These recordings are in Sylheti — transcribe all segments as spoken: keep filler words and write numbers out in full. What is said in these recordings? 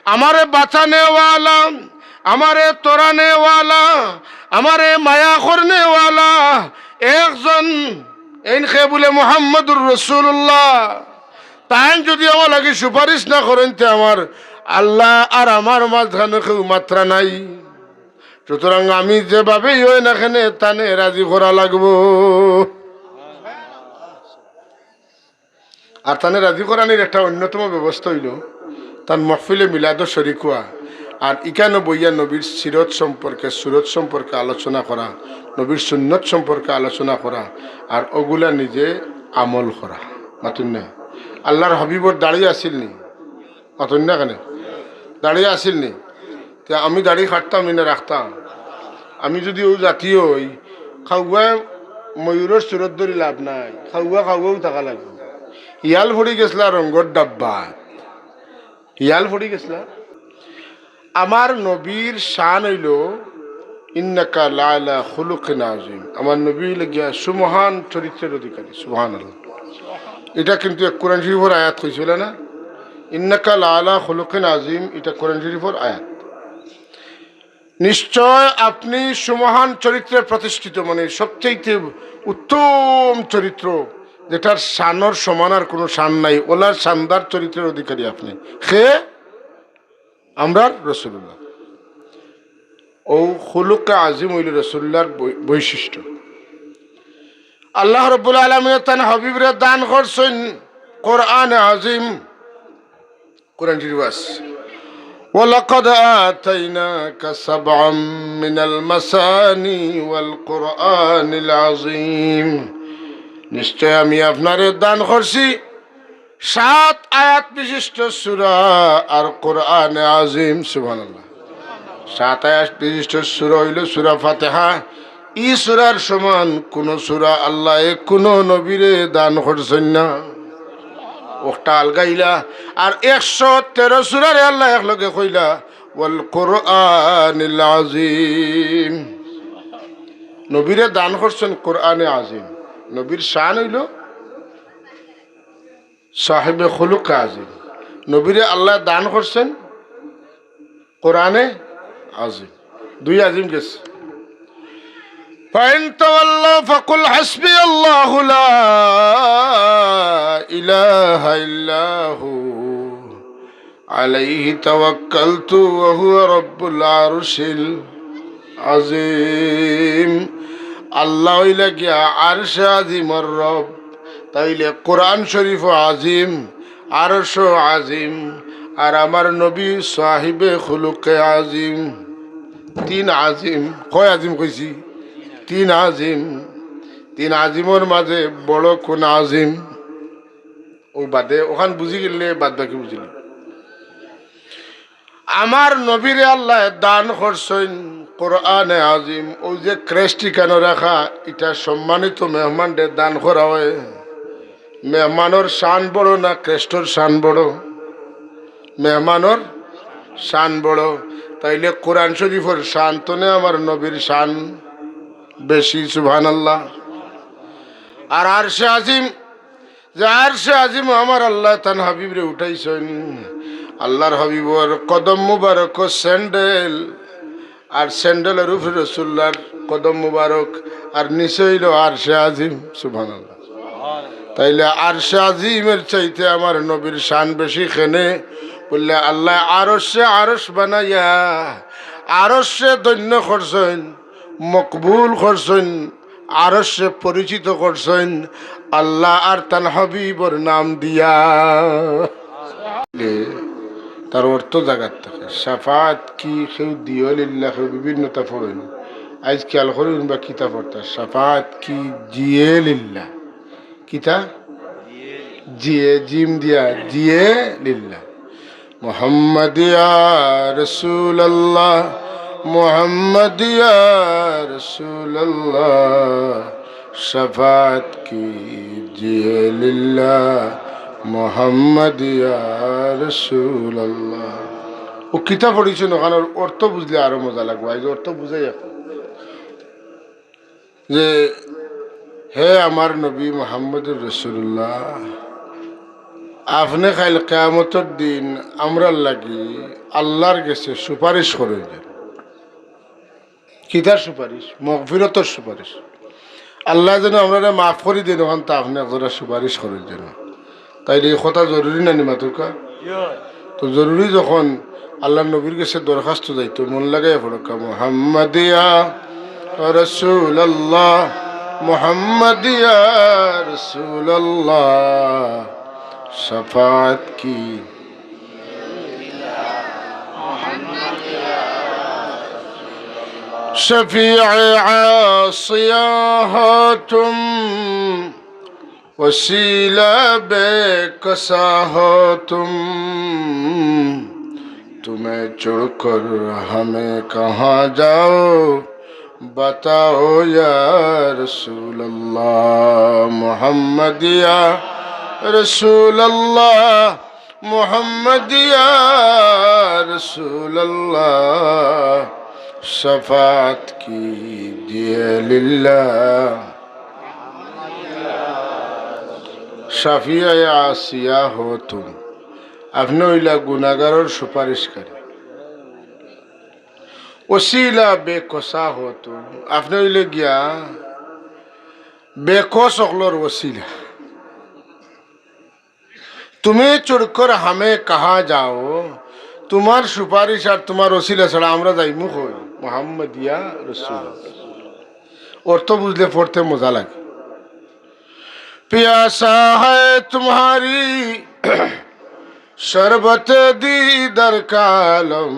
আমারে বাঁচানেওয়ালা, আমারে তোরানেওয়ালা, আমারে মায়া করনেওয়ালা একজন, এইন কে বুলে মুহাম্মদুর রাসূলুল্লাহ। তাইন যুদি আমার লাগি সুপারিশ না করইন, তে আমার আল্লাহ আর আমার মাঝখানো কেউ মাতরা নাই। সুতরাং আমি যেভাবেই অই না কেনে, তানে রাজি করা লাগবো। আর তানে রাজি করানির একটা অন্যতম ব্যবস্থা অইলো, তান মহফিলে মিলাদো শরিক অওয়া, আর ইখানো বইয়া নবীর সিরত সম্পর্কে, সুরত সম্পর্কে আলোচনা করা, নবীর সুন্নত সম্পর্কে আলোচনা করা, আর অগুলা নিজে আমল করা। মাতুন না? আল্লার হাবিবর দাড়ি আছিল নি? মাতুন না কেনে? দাড়ি আছিল নি? তে আমি দাড়ি কাটতাম নি না রাখতাম? আমি যুদি অউ জাতীয় অই, খাওয়ায় ময়ূরর সুরত ধরি লাভ নাই, খাওয়া খাওয়াউ থাকা লাগবো। হিয়াল পড়ি গেছলা রঙ্গর ডাব্বাত, হিয়াল পড়ি গেছলা। আমার নবীর শান অইলো, "ইন্নাকা লাআলা খুলুকিন আযীম।" আমার নবী অইলা গিয়া সুমহান চরিত্রের অধিকারী। সুবহানাল্লাহ। ইটা কিন্তু এক কোরআন শরীফর আয়াত কইছিল না? "ইন্নাকা লাআলা খুলুকিন আযীম", ইটা কোরআন শরীফর আয়াত। নিশ্চয় আপনি সুমহান চরিত্রে প্রতিষ্ঠিত, মানে সবচাইতে উত্তম চরিত্র, যেটার শানর সমান আর কোনো শান নাই, অউলার শানদার চরিত্রের অধিকারী আপনি। কে? আমরার রাসূলুল্লাহ। অউ খুলুকে আজিম অইলো রাসূলুল্লাহর বৈ-, বৈশিষ্ট্য। আল্লাহ রাব্বুল আলামিনে তান হাবিবরে দান করছইন কোরআনে আজিম। কোরআন শরীফ আছে, "ওয়ালাকাদ আতাইনাকা সাবআম মিনাল মাসানি ওয়াল কোরআনিল আজিম।" নিশ্চয় আমি আপনারে দান করছি সাত আয়াত বিশিষ্ট সূরা আর কোরআনে আজিম। সুবহানাল্লাহ। সাত আয়াত বিশিষ্ট সূরা অইলো সূরা ফাতিহা। ই সূরার সমান কুনু সূরা আল্লায় কুনু নবীরে দান করছইন না। অউটা আলগাইলা, আর একশো তেরো সূরারে আল্লায় একলগে কইলা, "ওয়াল কোরআনিল আজিম।" নবীরে দান করছইন কোরআনে আজিম। নবীর শান অইলো সাহেবে খুলুক আজিম। নবীরে আল্লায় দান করছইন কোরআনে আজিম। দুই আজিম গেছে। "ফাইন তাওয়াল্লাউ ফাকুল হাসবিয়াল্লাহু লা ইলাহা ইল্লা হু আলাইহি তাওয়াক্কালতু ওয়া হুয়া রাব্বুল আরশিল আজিম।" আল্লাহ অইলা গিয়া আরশে আজিমর রব। তাইলে কোরআন শরীফও আজিম, আরশও আজিম, আর আমার নবী সাহিবে খুলুকে আজিম। তিন আজিম। কয় আজিম কইছি? তিন আজিম। তিন আজিমর মাঝে বড় কুন আজিম? অউ বাদে অখান বুঝি গেলে বাদ বাকি বুঝিলে। আমার নবীরে আল্লায় দান করছইন কোরআনে আজিম। অউ যে crest ইখানো রাখা, ইটা সম্মানিত মেহমানরে দান করা অয়। মেহমানর শান বড় না crest-র শান বড়? মেহমানর শান বড়। তাইলে কোরআন শরীফর শান তনে আমার নবীর শান বেশি। সুবহানাল্লাহ। আর আরশে আজিম, যে আরশে আজিম আমার আল্লায় তান হাবিবরে উঠাইছইন, আল্লার হাবিবর কদম মুবারক স্যান্ডেল, আর স্যান্ডেলর উপরে রাসূলুল্লাহর কদম মুবারক, আর নিচে অইলো আরশে আজিম। সুবহানাল্লাহ। তাইলে আরশে আজিমর চাইতে আমার নবীর শান বেশি কেনে? বললে আল্লায় আরশে আরশ বানাইয়া আরশরে ধন্য করছইন, মকবুল করছইন, আরশরে পরিচিত করছইন আল্লাহ আর তান হাবিবর নাম দিয়া। তার অর্থ জাগাত থাকে। শাফাআত কি কেউ দিও লিল্লাহ, কেউ বিভিন্নতা পড়ইন। আইজ খেয়াল করইন বা কিতা পড়তা, শাফাআত কি জিয়ে লিল্লাহ। কিতা? জিয়ে, জিম দিয়া, জিয়ে লিল্লাহ। মোহাম্মদ ইয়া রাসূলুল্লাহ, মোহাম্মদ ইয়া রাসূলুল্লাহ, শাফাআত কি জিয়ে লিল্লাহ, মোহাম্মদ ইয়া রাসূলুল্লাহ। অউ কিতা পড়ছইন, অখানর অর্থ বুঝলে আরো মজা লাগবো। আইজ অর্থ বুঝাই অখন। যে, হে আমার নবী মুহাম্মদুর রাসূলুল্লাহ, আপনে কাইল কিয়ামতর দিন আমরার লাগি আল্লার গেছে সুপারিশ করইন যেন। কিতার সুপারিশ? মগফিরতর সুপারিশ। আল্লায় যেন আমরারে মাফ করি দেইন, অখানতা আপনে একজরা সুপারিশ করইন যেন। তাইলে ই কথা জরুরি না নি মাতুক্কা? তো জরুরি যখন, আল্লার নবীর গেছে দরখাস্ত যাইতো, মন লাগাইয়া পড়উক্কা, মুহাম্মাদিয়া রাসূলুল্লাহ, মুহাম্মাদিয়া রাসূলুল্লাহ, শাফাআত কি شفیع عاصیاں ہو تم، وسیلہ بے کسا ہو تم، تمہیں چھوڑ کر ہمیں کہاں جاؤ، بتاؤ یا رسول اللہ، محمد یا رسول اللہ، محمد یا رسول اللہ، شفاعت کیجیے للہ۔ شفیع عاصیاں ہو تم، আপনে অইলা গুনাগারর সুপারিশকারী। ওসিলা বেকসা হো তুম, আপনে অইলে গিয়া বেকস অকলর ওসিলা। তুমি ছুড়কর হামে কাহা যাও, তুমার সুপারিশ আর তুমার ওসিলা ছাড়া আমরা যাইমু কই? মুহাম্মদিয়া রসুল। অর্থ বুঝলে পড়তে মজা লাগে। پیاسا ہے تمہاری شربت دیدار کا عالم،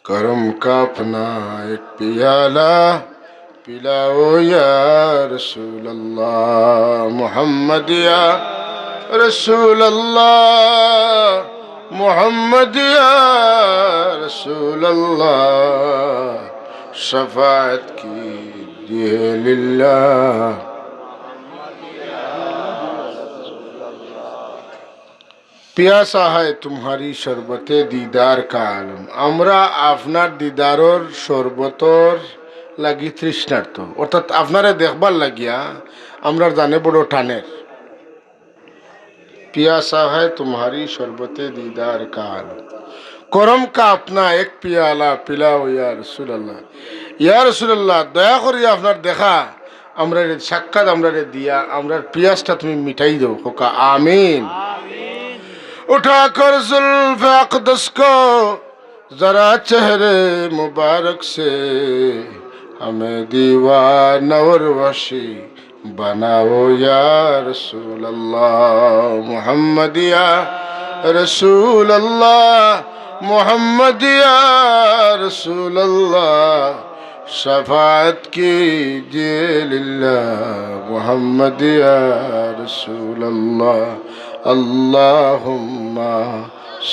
کرم کا اپنا ایک پیالہ پلاؤ یا رسول اللہ، محمد یا رسول اللہ، محمد یا رسول اللہ، شفاعت کیجیے للہ۔ پیاسا ہے تمہاری شربت دیدار کا عالم, আমরা আপনার দিদারর শরবতর লাগি তৃষ্ণার্ত, অর্থাৎ আপনারে দেখবার লাগিয়া আমরার জানে বড় টানের। پیاسا ہے تمہاری شربت دیدار کا عالم, کرم کا اپنا ایک پیالہ پلاؤ یا رسول اللہ। ইয়া রাসূলুল্লাহ, দয়া করি আপনার দেখা, আমরারে সাক্ষাৎ আমরারে দিয়া আমরার পিয়াসটা তুমি মিটাই দেও। কউক্কা আমিন। اٹھا کر زلف اقدس کو ذرا چہرے مبارک سے، ہمیں دیوانہ اور وحشی بناؤ یا رسول اللہ، محمد یا رسول اللہ، محمد یا رسول اللہ، شفاعت کیجیے للہ، محمد یا رسول اللہ۔ اللہم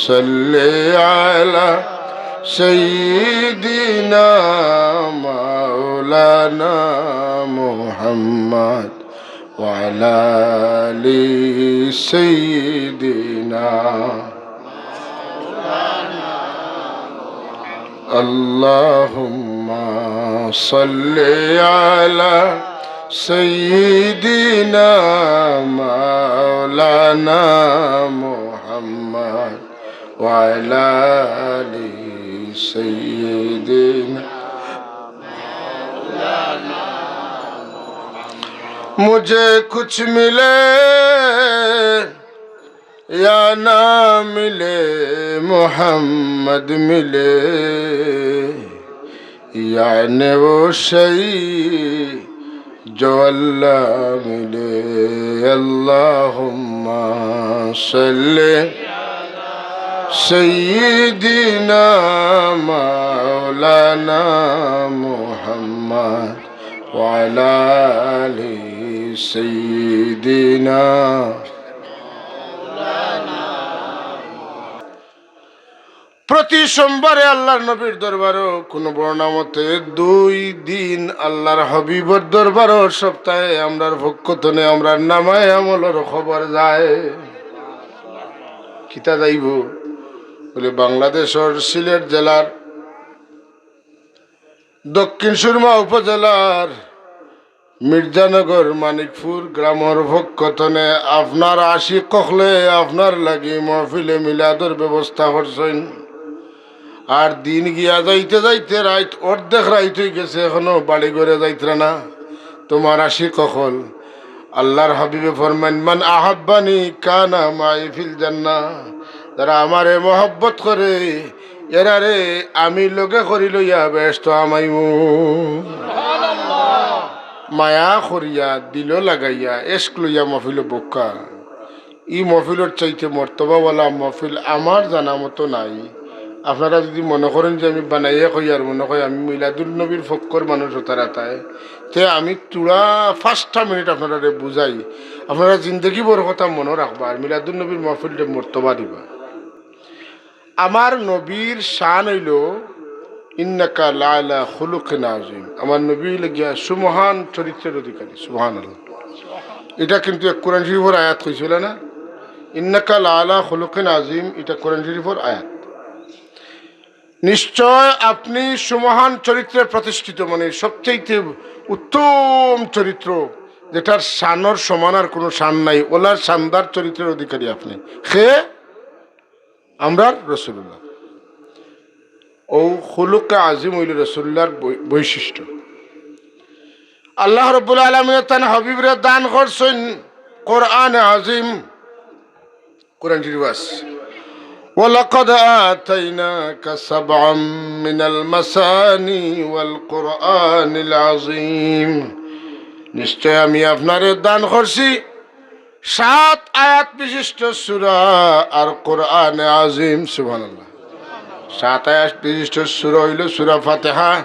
صل علی سیدنا مولانا محمد وعلی آل سیدنا۔ اللہم صل علی سیدنا مولانا محمد وعلی آل سیدنا۔ مجھے کچھ ملے یا نہ ملے، محمد ملے، یعنی وہ شئی جو اللہ ملے۔ اللہم صل سیدنا مولانا محمد وعلی آل سیدنا۔ প্রতি সোমবারে আল্লাহর নবীর দরবারো, কোনো বর্ণনা মতে দুই দিন আল্লাহর হাবিবর দরবারো সপ্তাহে আমরার পক্ষ তনে আমরার নামায় আমলর খবর যায়। কিতা যাইবো? বলে, বাংলাদেশর সিলেট জেলার দক্ষিণ সুরমা উপজেলার মির্জানগর মানিকপুর গ্রামর পক্ষ তনে আপনার আশিক অকলে আপনার লাগি মহফিলে মিলাদর ব্যবস্থা করছইন। আর দিন গিয়া যাইতে যাইতে রাইত অর্ধেক রাইত অইগেছে, এখনো বাড়ি ঘরে যাইতরা না তুমার আশিক অকল। আল্লার হাবিবে ফরমাইন, "মান আহাব্বানি কানা মাই ফিল জান্নাহ।" যারা আমারে মহব্বত করে, এরারে আমি লগে করি লইয়া বেহেস্তো হামাইমু। মায়া করিয়া, দিলো লাগাইয়া, এশক লইয়া মহফিলো বউক্কা। ই মহফিলর চাইতে মর্তবাওয়ালা মহফিল আমার জানা মতো নাই। আপনারা যুদি মনো করইন যে আমি বানাইয়া কইয়ার, মনো কয় আমি মিলাদুন নবীর পক্ষর মানুষ অতার আতায়, তে আমি থুড়া পাঁচটা মিনিট আপনারারে বুঝাই। আপনারা জিন্দেগি ভর কথা মনো রাখবা, আর মিলাদুন নবীর মহফিলরে মর্তবা দিবা। আমার নবীর শান অইলো, "ইন্নাকা লাআলা খুলুকিন আযীম।" আমার নবী অইলা গিয়া সুমহান চরিত্রের অধিকারী। সুবহানাল্লাহ। ইটা কিন্তু এক কোরআন শরীফর আয়াত কইছিল না? "ইন্নাকা লাআলা খুলুকিন আযীম", ইটা কোরআন শরীফর আয়াত। নিশ্চয় আপনি সুমহান চরিত্রে প্রতিষ্ঠিত, মানে সবচাইতে উত্তম চরিত্র, যেটার শানর সমান আর কোনো শান নাই, ওলা শানদার চরিত্রের অধিকারী আপনি। খে আমরার রসুলুল্লাহ। অউ খুলুকে আজিম অইলো রসুলুল্লাহর বৈ-, বৈশিষ্ট্য। আল্লাহ রাব্বুল আলামিনে তান হাবিবরে দান করছইন কোরআনে আজিম। কোরআন শরীফ আছে, "ওয়ালাকাদ আতাইনাকা সাবআম মিনাল মাসানি ওয়াল কোরআনিল আজিম।" নিশ্চয় আমি আপনারে দান করছি সাত আয়াত বিশিষ্ট সূরা আর কোরআনে আজিম। সুবহানাল্লাহ। সাত আয়াত বিশিষ্ট সূরা অইলো সূরা ফাতিহা।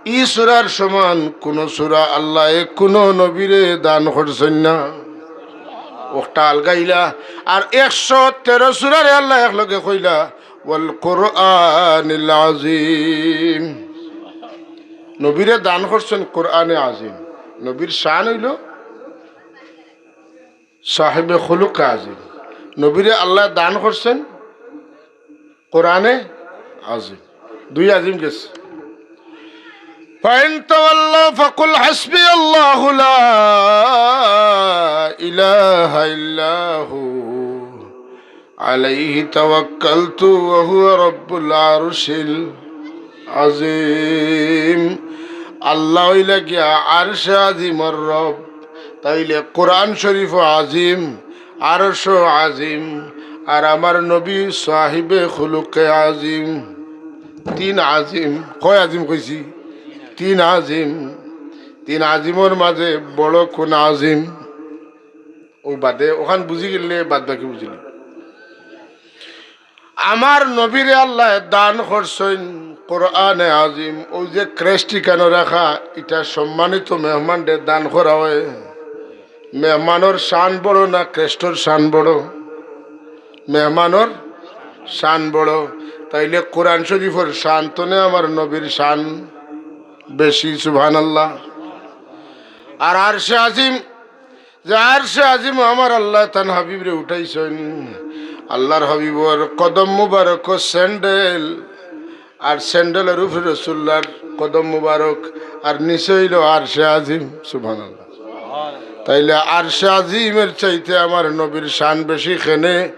ই সূরার সমান কুনু সূরা আল্লায় কুনু নবীরে দান করছইন না। অউটা আলগাইলা, আর একশো তেরো সূরারে আল্লায় একলগে কইলা, "ওয়াল কোরআনিল আজিম।" নবীরে দান করছইন কোরআনে আজিম। নবীর শান অইলো সাহেবে খুলুক আজিম। নবীরে আল্লায় দান করছইন কোরআনে আজিম। দুই আজিম গেছে। "ফাইন তাওয়াল্লাউ ফাকুল হাসবিয়াল্লাহু লা ইলাহা ইল্লা হু, আলাইহি তাওয়াক্কালতু ওয়া হুয়া রাব্বুল আরশিল আজিম।" আল্লাহ অইলা গিয়া আরশে আজিমর রব। তাইলে কোরআন শরীফও আজিম, আরশও আজিম, আর আমার নবী সাহিবে খুলুকে আজিম। তিন আজিম। কয় আজিম কইছি? তিন আজিম। তিন আজিমর মাঝে বড় কুন আজিম? অউ বাদে অখান বুঝি গেলে বাদ বাকি বুঝিলি। আমার নবীরে আল্লায় দান করছইন কোরআনে আজিম। অউ যে crest ইখানো রাখা, ইটা সম্মানিত মেহমানরে দান করা অয়। মেহমানর শান বড় না crestর শান বড়? মেহমানর শান বড়। তাইলে কোরআন শরীফর শান তনে আমার নবীর শান বেশি। সুবহানাল্লাহ। আর আরশে আজিম, যে আরশে আজিম আমার আল্লায় তান হাবিবরে উঠাইছইন। আল্লাহর হাবিবর কদম মুবারক স্যান্ডেল, আর স্যান্ডেলর উপরে রসুলুল্লাহর কদম মুবারক, আর নিচে অইলো আরশে আজিম। সুবহানাল্লাহ। তাইলে আরশে আজিমর চাইতে আমার নবীর শান বেশি কেনে?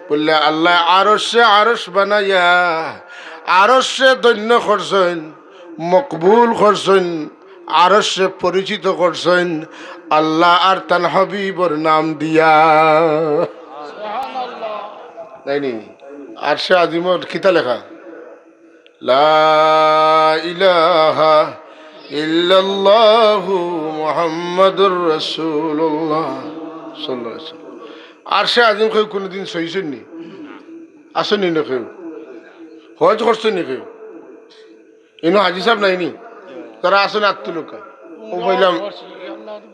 বললে আল্লায় আরশে আরশ বানাইয়া আরশরে ধন্য করছইন, মকবুল করছইন, আরশরে পরিচিত করছইন আল্লাহ আর তান হাবিবর নাম দিয়া। তাই নি? আরশে আজিমর কিতা লেখা? লা ইলাহা ইল্লাল্লাহু মুহাম্মাদুর রাসূলুল্লাহ সাল্লাল্লাহু আলাইহি ওয়াসাল্লাম। আরশে আজিম কেউ কুনুদিন ছইছইন নি? আছইন নি না কেউ? হজ করছইন নি কেউ? ইনো হাজি সাব নাই নি? তারা আছইন আত তুলউক্কা। অউ পাইলাম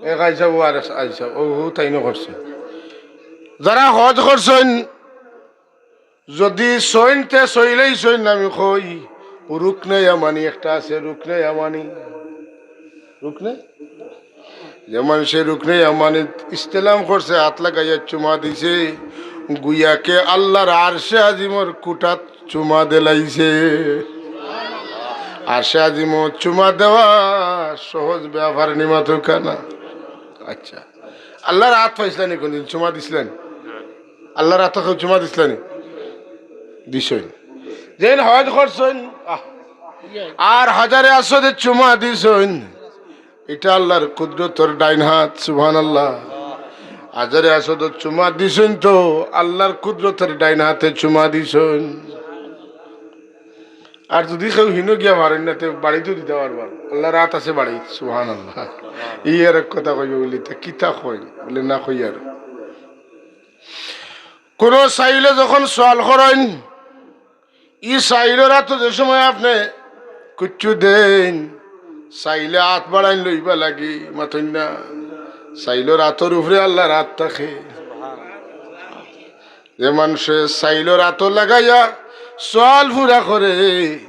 এক হাজি সাব, অউ আর এক হাজি সাব, অউ তাইনও করছইন। যারা হজ করছইন, যুদি ছইন তে ছইলাইছইন, আমি কই, রুকনে ইয়ামানি একটা আছে, রুকনে ইয়ামানি। রুকনে? যে মানষে রুকনে ইয়ামানিত ইস্তেলাম করছে, আত লাগাইয়া চুমা দিছে, গুয়াকে আল্লাহর আরশে আজিমর কুটাত চুমা দিলাইছে। আরশে আজিমো চুমা দেওয়া সহজ ব্যাপার নি মাতউক্কা না। আচ্ছা, আল্লাহর আত পাইছলানি কোনদিন? চুমা দিছলানি? আল্লাহর আতো কেউ চুমা দিছলানি? দিছইন। যেইন হজ করছইন, আহ, আর হাজারে আসওয়াদে চুমা দিছইন, ইটা আল্লাহর কুদরতর ডাইন হাত। সুবহানাল্লাহ। হাজারে আসওয়াদে চুমা দিছইন তো আল্লাহর কুদরতর ডাইন হাতে চুমা দিছইন। আর যুদি কেউ হিনো গিয়া পারইন না, তে বাড়িতও দিতা পারবা, আল্লাহর আত আছে বাড়িত। সুবহানাল্লাহ। ই আর এক কথা কইবো বুলে, তে কিতা কইন? বুলে, না কইয়ার। কুনু সাইলে যখন সওয়াল করইন, ই সাইলর আতো যে সময় আপনে কুচ্ছু দেইন, সাইলে আত বাড়াইন লইবা লাগি, মাতইন না। সাইলর আতর উপরে আল্লাহর আত থাকে। যে মানষে সাইলর আতো লাগাইয়া সওয়াল পুরা করে,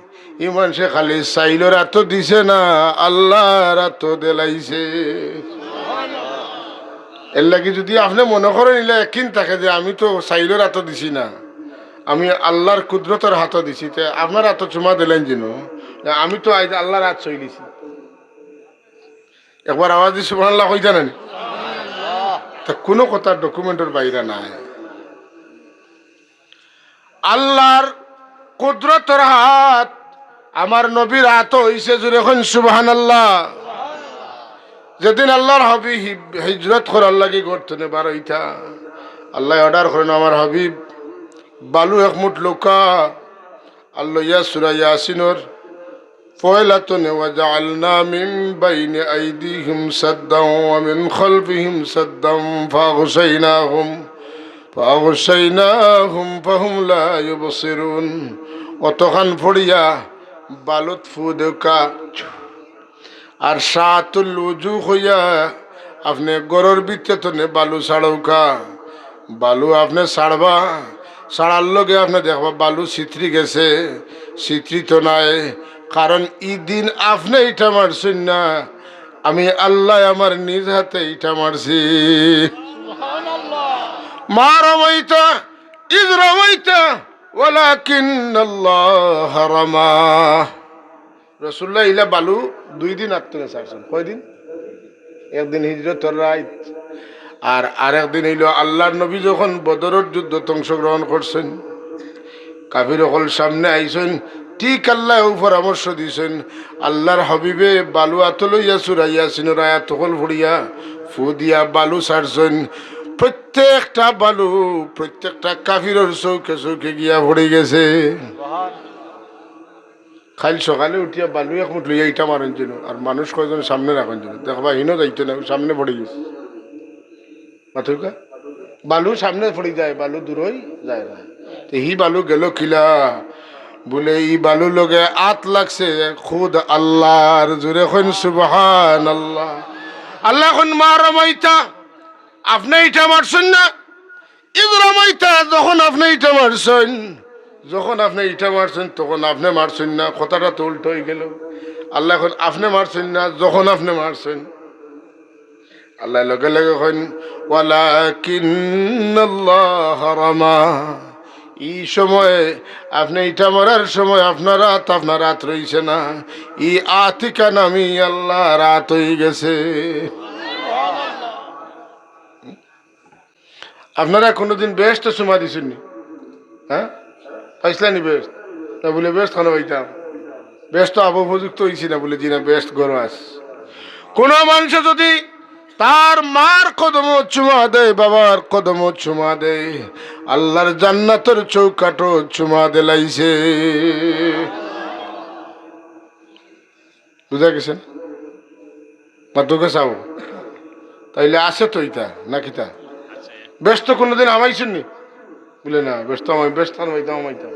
ই মানষে খালি সাইলর আতো দিছে না, আল্লাহর আতো দিলাইছে। এরলাগি যুদি আপনে মনো করইন ইলা একিন থাকে যে আমি তো সাইলর আতো দিছি না, আমি আল্লাহর কুদরতর হাতো দিছি, তে আপনার আতো চুমা দিলাইন যেন, আমি তো আইজ আল্লাহর আত ছইলিছি। একবার আওয়াজ দি সুবহানাল্লাহ কইতা নানি? তা কুনু কথা ডকুমেন্টর বাইরে নাই। আল্লাহর কুদরতর হাত আমার নবীর আতো অইছে, জুরে কইন সুবহানাল্লাহ। যেদিন আল্লাহর হাবিব হি-, হিজরত করার লাগি ঘর তনে বারইতা, আল্লায় অর্ডার করইন, আমার হাবিব, বালু এক মুঠ লউক্কা, আর লইয়া সূরা ইয়াসিনর পয়লা তনে, "ওয়াজাআলনা মিন বাইনি আইদিহিম সাদ্দাও ওয়া মিন খালফিহিম সাদ্দাও ফাগশাইনাহুম, ফাগশাইনাহুম ফাহুম লা ইউবসিরুন।" অতখান পড়িয়া বালুত ফু দেউক্কা। আর সাতুল উজু কইয়া আপনে ঘরর ভিতরে তনে বালু ছাড়উক্কা। বালু আপনে ছাড়বা, ছাড়ার লগে আপনে দেখবা বালু ছিতরি গেছে, ছিতরিত নায়। কারণ ই দিন আপনে ইটা মারছইন না, আমি আল্লায় আমার নিজ হাতে ইটা মারছি। মা রামাইতা ইয রামাইতা ওয়ালাকিন্নাল্লাহা রামা। রাসূলুল্লায় ইলা বালু দুই দিন আত তনে ছাড়ছইন। কয়দিন? একদিন হিজরতর রাইত, আর আরেক দিন অইলো আল্লাহর নবী যখন বদরর যুদ্ধত অংশগ্রহণ করছইন, কাফির অকল সামনে আইছইন, ঠিক আল্লায় অউ পরামর্শ দিছইন। আল্লাহর হাবিবে বালু আতো লইয়া সূরা ইয়াসিনর আয়াত অকল পড়িয়া ফু দিয়া বালু ছাড়ছইন। প্রত্যেকটা বালু প্রত্যেকটা কাফিরর চউখে চউখে গিয়া পড়ি গেছে। কাইল সকালে উঠিয়া বালু এক মুঠ লইয়া ইটা মারইন যেন, আর মানুষ কয়জন সামনে রাখইন যেন, দেখবা হিনো যাইতো না, সামনে পড়ি গেছে। মাতউক্কা? বালু সামনে পড়ি যায়, বালু দূরই যায় না। তে হি বালু গেলো কিলা? বুলে, ই বালু লগে আত লাগছে খুদ আল্লাহর। জুরে কইন সুবহানাল্লাহ। আল্লায় কইন, মা রামাইতা, আপনে ইটা মারছইন না? ইয রামাইতা, যখন আপনে ইটা মারছইন, যখন আপনে ইটা মারছইন, তখন আপনে মারছইন না, কথাটা তো উল্টা অইগেলো। আল্লায় কইন, আপনে মারছইন না, যখন আপনে মারছইন। আল্লায় লগে লগে কইন, "ওয়ালাকিন্নাল্লাহা রামা।" ই সময় আপনে ইটা মারার সময় আপনার আত, আপনার আত রইছে না, ই আত ইখান আমি আল্লাহর আত অইগেছে। আপনারা কুনুদিন বেহেস্তো চুমা দিছইন নি? হ্যাঁ, পাইছলা নি বেহেস্ত? না, বুলে, "বেহেস্ত খানো পাইতাম, বেহেস্ত আবো উপযুক্ত অইছি না।" বুলে, "জি না, বেহেস্ত ঘরো আছে।" কুনু মানষে যুদি তার মার কদমো চুমা দেয়, বাবার কদমো চুমা দেয়, আল্লাহর জান্নাতর চৌকাঠো চুমা দিলাইছে। বুঝা গেছে না? মাতউক্কা চাও। তাইলে আছে তো ইতা, না কিতা? বেহেস্তো কুনুদিন হামাইছইন নি? বুলে, "না, বেহেস্তো হামাই-, বেহেস্তো হামাইতাম, হামাইতাম।"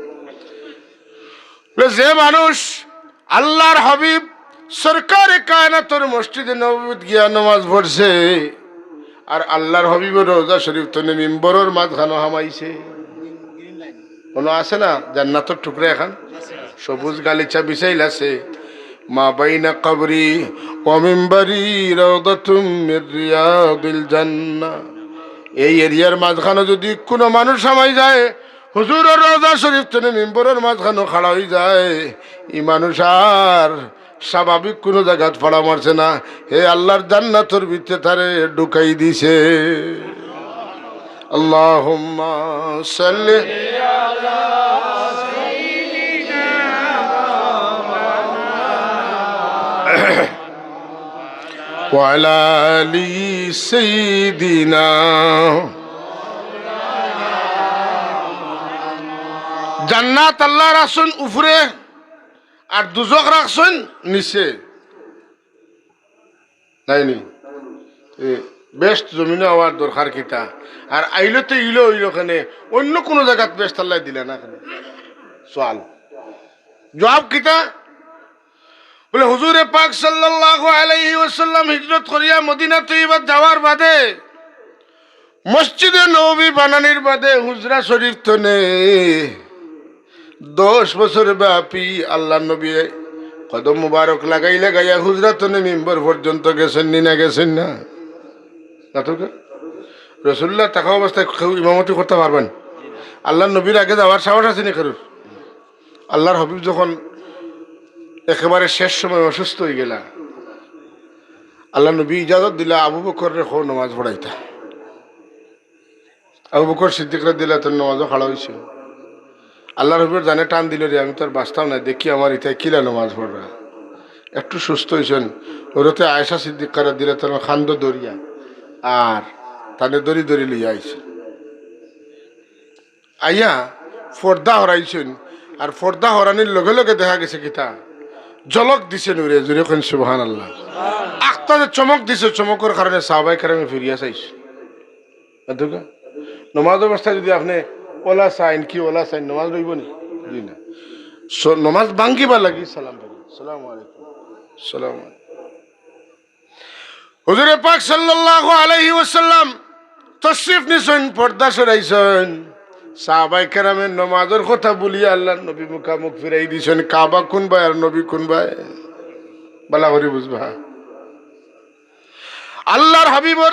বুলে, যে মানুষ আল্লাহর হাবিব সরকারে কায়নাতর মসজিদে নববীত গিয়া নামাজ পড়ছে, আর আল্লাহর হাবিবর রওজা শরীফ তনে মিম্বরর মাঝখানো হামাইছে। কুনু আছে না জান্নাতর টুকরা এখান? সবুজ গালিচা বিছাইল আছে। "মা বাইনা কবরি ওয়া মিম্বরি রাউদাতুম মির রিয়াদিল জান্নাহ।" এই এরিয়ার মাঝখানো যুদি কুনু মানুষ হামাই যায়, হুজুরর রওজা শরীফ তনে মিম্বরর মাঝখানো খাড়া অই যায়, ই মানুষ আর স্বাভাবিক কুনু জাগাত ফাড়া মারছে না। হে আল্লার জান্নাতর ভিতরে তারে ঢুকাই দিছে। আল্লাহুম্মা সাল্লি ওয়া আলা আলি সাইয়্যিদিনা। জান্নাত আল্লায় রাখছইন উপরে, আর দুজখ রাখছইন নিচে। নায়নি? এ, বেহেস্ত জমিনো আওয়ার দরকার কিতা? আর আইলে তো ইলো অইলো কেনে, অইন্য কুনু জাগাত বেহেস্ত আল্লায় দিলা না কেনে? সওয়াল। জুয়াব কিতা? বলে, হুজুরে পাক সাল্লাল্লাহু আলাইহি ওয়াসাল্লাম হিজরত করিয়া মদিনা তৈয়বাত যাওয়ার বাদে, মসজিদে নববী বানানির বাদে হুজরা শরীফ তনে দশ বছর ব্যাপী আল্লার নবী কদম মুবারক লাগাই লাগাইয়া হুজরা তনে মিম্বর পর্যন্ত গেছইন নি না গেছইন না? না তো কে? রসুল্লাহ থাকা অবস্থায় কেউ ইমামতি করতা পারবা নি? আল্লার নবীর আগে যাওয়ার সাহস আছে নি কারোর? আল্লার হাবিব যখন একেবারে শেষ সময় অসুস্থ অইগেলা, আল্লার নবী ইজাজত দিলা আবু বকররে কও নমাজ পড়াইতা। আবু বকর সিদ্দিক রাদিয়াল্লাহু তাআলা নমাজো খাড়া অইছে। আল্লার হাবিবর জানে টান দিলো রে, আমি তো আর বাচতাম নায়, দেখি আমার ইতায় কিলা নমাজ পড়রা। একটু সুস্থ অইছইন, হযরতে আয়েশা সিদ্দিকা রাদিয়াল্লাহু তাআলা কান্দো ধরিয়া, আর তানে ধরি ধরি লইয়া আইছে। আইয়া পর্দা হরাইছইন, আর পর্দা হরানির লগে লগে দেখা গেছে কিতা, ঝলক দিছে নূরে, জুরে কইন সুবহানাল্লাহ। আখতা যে চমক দিছে, চমকর কারণে সাহাবায়ে কেরামে ফিরিয়া চাইছইন। এতকা নমাজ অবস্থায় যুদি আপনে অলা চাইন, কি অলা চাইন, নমাজ রইবো নি? জি না। স-, নমাজ ভাঙ্গিবার লাগি সালাম ফিরাইন। আসসালামু আলাইকুম। আসসালামু আলাইকুম। হুজুরে পাক সাল্লাল্লাহু আলাইহি ওয়াসাল্লাম তশরিফ নিছইন, পর্দা সরাইছইন। সাহাবায়ে কেরামে নমাজর কথা ভুলিয়া আল্লার নবী মুখামুখ ফিরাই দিছইন। কাবা কুনবায় আর নবী কুনবায়? ভালা করি বুঝবা। আল্লার হাবিবর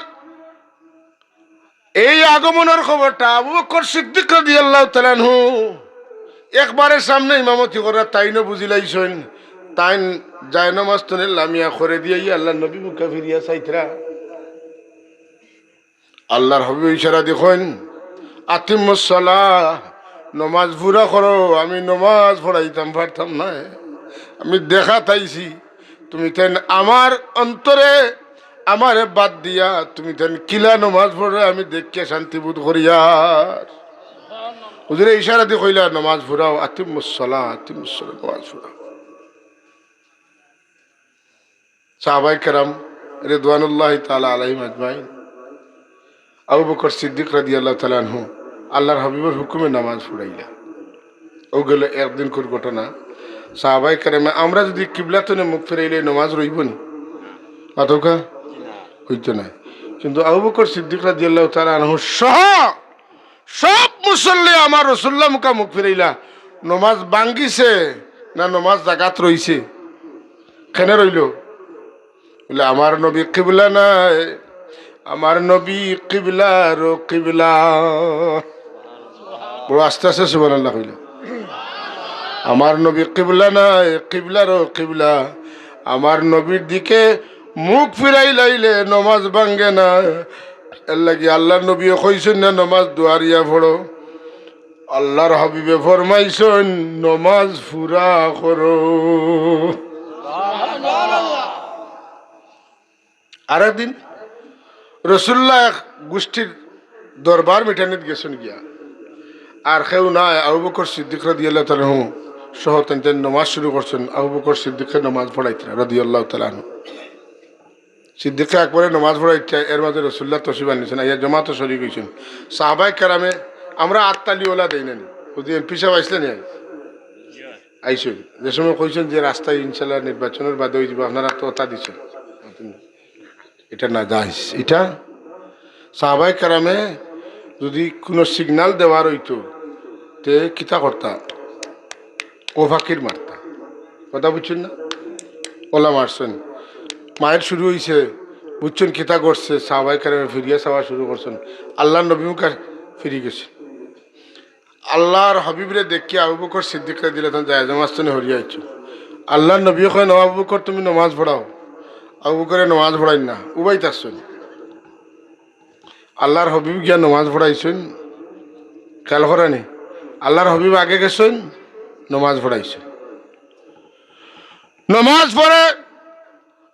এই আগমনর খবরটা আবু বকর সিদ্দিক রাদিয়াল্লাহু তাআলা আনহু একবারে সামনে ইমামতি করা, তাইনও বুঝিলাইছইন। তাইন জায়নমাজ তনে লামিয়া খরে দিয়া ইয়া আল্লার নবী মুখা ফিরিয়া চাইতরা। আল্লার হাবিব ইশারা দি কইন, "আতিম্মুস সালাহ, নমাজ পুরা করো, আমি নমাজ পড়াইতাম পারতাম নায়, আমি দেখাত আইছি।" তুমি তেন আমার অন্তরে, আমারে বাদ দিয়া তুমি তেন কিলা নমাজ পড়রে আমি দেখিয়া শান্তি বোধ করিয়ার। হুজুরে ইশারা দি কইলা, "নমাজ পড়াও, আতিম্মুস সালাহ, আতিম্মুস সালাহ, নমাজ পড়াও।" সাহাবায়ে কেরাম রিদওয়ানুল্লাহি তাআলা আলাইহিম আজমাইন, আবু বকর সিদ্দিক রাদিয়াল্লাহু তাআলা আনহু আল্লার হাবিবর হুকুমে নামাজ পড়াইলা। অউ গেল একদিনকুর ঘটনা। সাহাবায়ে কেরামে, আমরা যুদি কিবলা তনে মুখ ফিরাইলে নামাজ রইবো নি? মাতউক্কা? অইতো নায়। কিন্তু আবু বকর সিদ্দিক রাদিয়াল্লাহু তাআলা আনহু সহ সব মুসল্লি আমার রসুল্লাহ মুখা মুখ ফিরাইলা। নামাজ ভাঙ্গিছে না নামাজ জাগাত রইছে? কেনে রইলো? বলে, "আমার নবী কিবলা নায়, আমার নবী কিবলারও কিবলা।" বড় আস্তে আস্তে সুবহানাল্লাহ কইলা। "আমার নবী কিবলা নায়, কিবলারও কিবলা। আমার নবীর দিকে মুখ ফিরাইলাইলে নমাজ ভাঙ্গে না।" এরলাগি আল্লার নবীয়ে কইছইন না, "নমাজ দুয়ারিয়া পড়ো।" আল্লার হাবিবে ফরমাইছইন, "নমাজ পুরা করো।" আরেকদিন রসুল্লাহ এক গোষ্ঠীর দরবার মিটানিত গেছইন গিয়া, আর কেউ নাই, আবু বকর সিদ্দিক রাদিয়াল্লাহু তাআলা আনহু সহ তাইন তাইন নমাজ শুরু করছইন। আবু বকর সিদ্দিকে নমাজ পড়াইতরা রাদিয়াল্লাহু তাআলা আনহু। সিদ্দিকে আকবরে নমাজ পড়াইতরা, এর মাঝে রসুল্লাহ তশরিফ আনছইন, আইয়া জমাতো শরিক অইছইন। সাহাবায়ে কেরামে, আমরা আততালি ওলা দেই না নি, বুঝলেন? পিছাও আইছলা নি? আইছইন। যে সময় কইছইন যে রাস্তায় ইনশাল্লাহ নির্বাচনর বাদে অইযিবো, আপনারা তো ওটা দিছইন। ইটা নাজাইজ। ইটা সাহাবায়ে কেরামে যুদি কুনু signal দেওয়ার অইতো, তে কিতা করতা? অউ ফাকির মারতা। কথা বুঝছইন না? ওলা মারছইন। মাইর শুরু অইছে, বুঝছইন কিতা করছে, সাহাবায়ে কেরামে ফিরিয়া চাওয়া শুরু করছইন। আল্লার নবী মুখা ফিরি গেছইন। আল্লার হাবিবরে দেখিয়া আবু বকর সিদ্দিক রাদিয়াল্লাহু তাআলা আনহু জায়নমাজ তনে হরিয়া আইছইন। আল্লাহর নবী কইন, "ও আবু বকর, তুমি নমাজ পড়াও।" আবু বকরে নমাজ পড়াইন না, উবাই থাকছইন। আল্লাহর হাবিব গিয়া নমাজ পড়াইছইন। খেয়াল করইন নি, আল্লাহর হাবিব আগে গেছইন, নমাজ পড়াইছইন। নমাজ পড়ে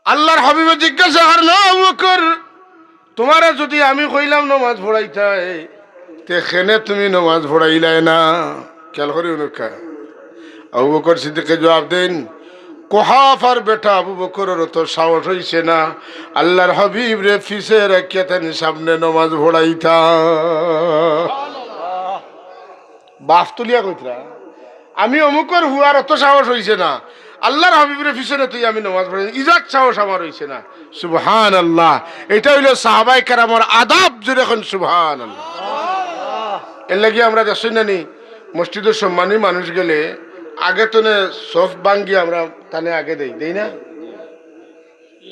আল্লাহর হাবিবে জিজ্ঞাসা করইন, "ও আবু বকর, তুমারে যুদি আমি কইলাম নমাজ পড়াইতায়, তে কেনে তুমি নমাজ পড়াইলায় না?" খেয়াল করি হুনউক্কা। আবু বকর সিদ্দিকে জুয়াব দেইন, "কুহাফার বেটা আবু বকরর অত সাহস অইছে না, আল্লাহর হাবিবরে পিছে রাখিয়া তান সামনে নমাজ পড়াইতা।" বাফ তুলিয়া কইতরা, "আমি অমুকর পুয়ার অত সাহস অইছে না, আল্লাহর হাবিবরে পিছনে থুইয়া আমি নমাজ পড়াইতাম, ইজাত সাহস আমার অইছে না।" সুবহানাল্লাহ। ইটা অইলো সাহাবায়ে কেরামর আদব, জোরে কইন সুবহানাল্লাহ। এরলাগি আমরা দেখছইন না নি, মসজিদো সম্মানী মানুষ গেলে আগে তনে সফ ভাঙ্গি আমরা তানে আগে দেই, দেই না?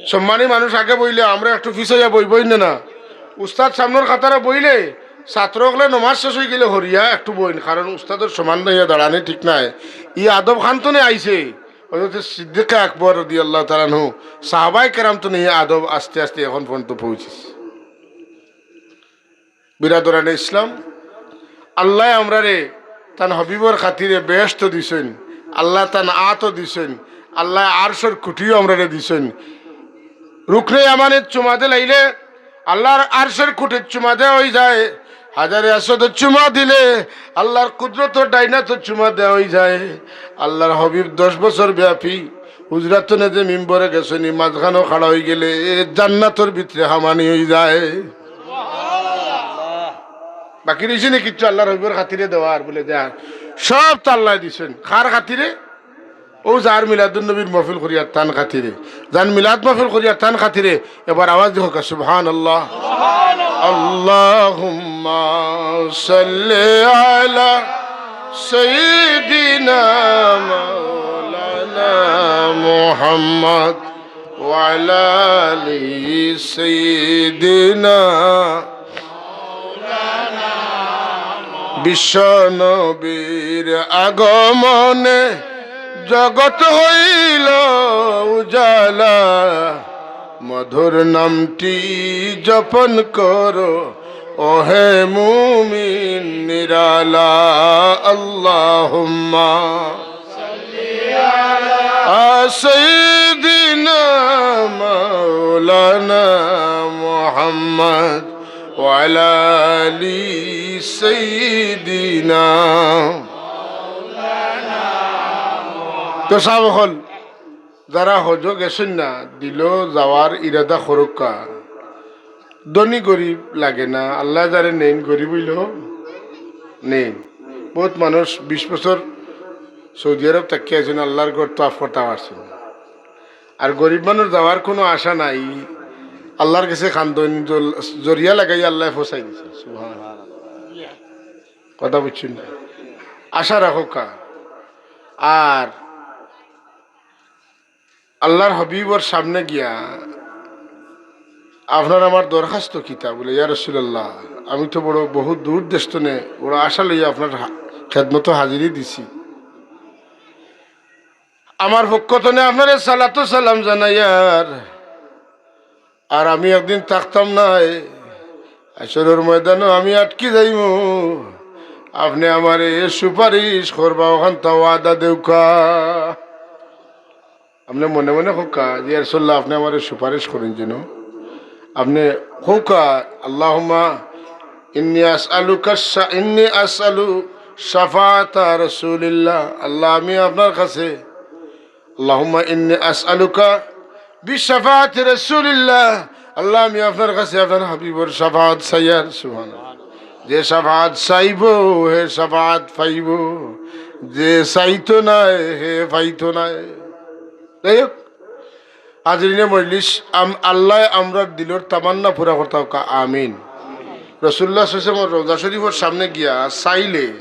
সম্মানী মানুষ আগে বইলে আমরা একটু পিছাইয়া বইবো না নি? উস্তাদ সামনর কাতারে বইলে ছাত্র অকলে নমাজ শেষ অইগেলে হরিয়া একটু বইন, কারণ উস্তাদর সমান অইয়া দাঁড়ানি ঠিক নায়। ই আদব খান তনে আইছে। হযরত সিদ্দিকে আকবর রাদিয়াল্লাহু তাআলা আনহু, সাহাবায়ে কেরাম তনে ই আদব আস্তে আস্তে এখন পর্যন্ত পৌঁছিছে। বিরাদরানে ইসলাম, আল্লায় আমরারে তান হাবিবর খাতিরে বেহেস্ত দিছইন, আল্লায় তান আতো দিছইন, আল্লায় আরশর খুঁটিও আমরারে দিছইন। রুকনে ইয়ামানিত চুমা দিলাইলে আল্লাহর আরশর খুঁটিত চুমা দেওয়া অইযায়, হাজারে আসওয়াদো চুমা দিলে আল্লাহর কুদরতর ডাইনাতো চুমা দেওয়া অইযায়। আল্লাহর হাবিব দশ বছর ব্যাপী হুজরাত তনে যে মিম্বরে গেছইন, ই মাঝখানো খাড়া অইগেলে জান্নাতর ভিতরে হামানি অইযায়। বাকি রইছে নি কিচ্ছু আল্লাহর হাবিবর খাতিরে দেওয়ার? বুলে দেওয়ার সব তো আল্লায় দিছইন। কার খাতিরে? অউ যার মিলাদুন নবীর মাহফিল করিয়ার তান খাতিরে, যান মিলাদ মাহফিল করিয়ার তান খাতিরে। এবার আওয়াজ দি কউক্কা, সুবহানাল্লাহ। আল্লাহুম্মা সাল্লি আলা সাইয়্যিদিনা মাওলানা মুহাম্মদ ওয়া আলা আলি সাইয়্যিদিনা। বিশ্ব নবীর আগমনে জগৎ হইল উজালা, মধুর নামটি জপন করো, ওহে মুমিন নিরালা। আল্লাহুম্মা আ সাইয়্যিদিনা মাওলানা মুহাম্মদ ওয়া আলা আলি সাইয়্যিদিনা। তো সাব অকল, যারা হজো গেছইন না, দিলো যাওয়ার ইরাদা করউক্কা। ধনী গরিব লাগে না, আল্লায় যারে নেইন গরিব অইলেও নেইন। বউত মানুষ বিশ বছর সৌদি আরব থাকি আইছইন, আল্লাহর ঘর তওয়াফ করতা পারছইন না। আর গরিব মানুষ যাওয়ার কুনু আশা নাই, আল্লাহর গেছে কান্দইন, জল-, জরিয়া লাগাইয়া আল্লায় ফৌছাই দিছে। সুবহানাল্লাহ। কথা বুঝছইন না? আশা রাখউক্কা। আর আল্লাহর হাবিবর সামনে গিয়া, "আপনার আমার দরখাস্ত কিতা?" বুলে, "ইয়া রাসূলুল্লাহ, আমি তো বড় বহুত দূর দেশ তনে বড় আশা লইয়া আপনার হা-, খেদমতো হাজিরি দিছি। আমার পক্ষ তনে আপনারে সালাতু সালাম জানাইয়ার, আর আমি একদিন থাকতাম নায়, হাশরর ময়দানো আমি আটকি যাইমু। আপনে আমারে সুপারিশ করবা, অখানতা ওয়াদা দেউক্কা।" আপনে মনে মনে কউক্কা যে, "ইয়া রাসূলুল্লাহ, আপনে আমারে সুপারিশ করইন যেন।" আপনে কউক্কা, "আল্লাহুম্মা ইন্নী আসআলুকা শা-, ইন্নী আসআলু শাফাআতা রাসূলিল্লাহ।" আল্লাহ, আমি আপনার কাছে, "আল্লাহুম্মা ইন্নী আসআলুকা বিশাফাআতি রাসূলিল্লাহ।" আল্লাহ, আমি আপনার কাছে আপনার হাবিবর শাফাআত চাইয়ার। সুবহানাল্লাহ। যে শাফাআত চাইবো, হে শাফাআত পাইবো। যে চাইতো নায়, হে পাইতো নায়। যাই হোক, হাজিরিনে মজলিস, আম-, আল্লায় আমরার দিলর তামান্না পুরা করতা অউক্কা, আমিন। রাসূলুল্লাহ সাল্লাল্লাহু আলাইহি ওয়াসাল্লামর রওজা শরীফর সামনে গিয়া চাইলে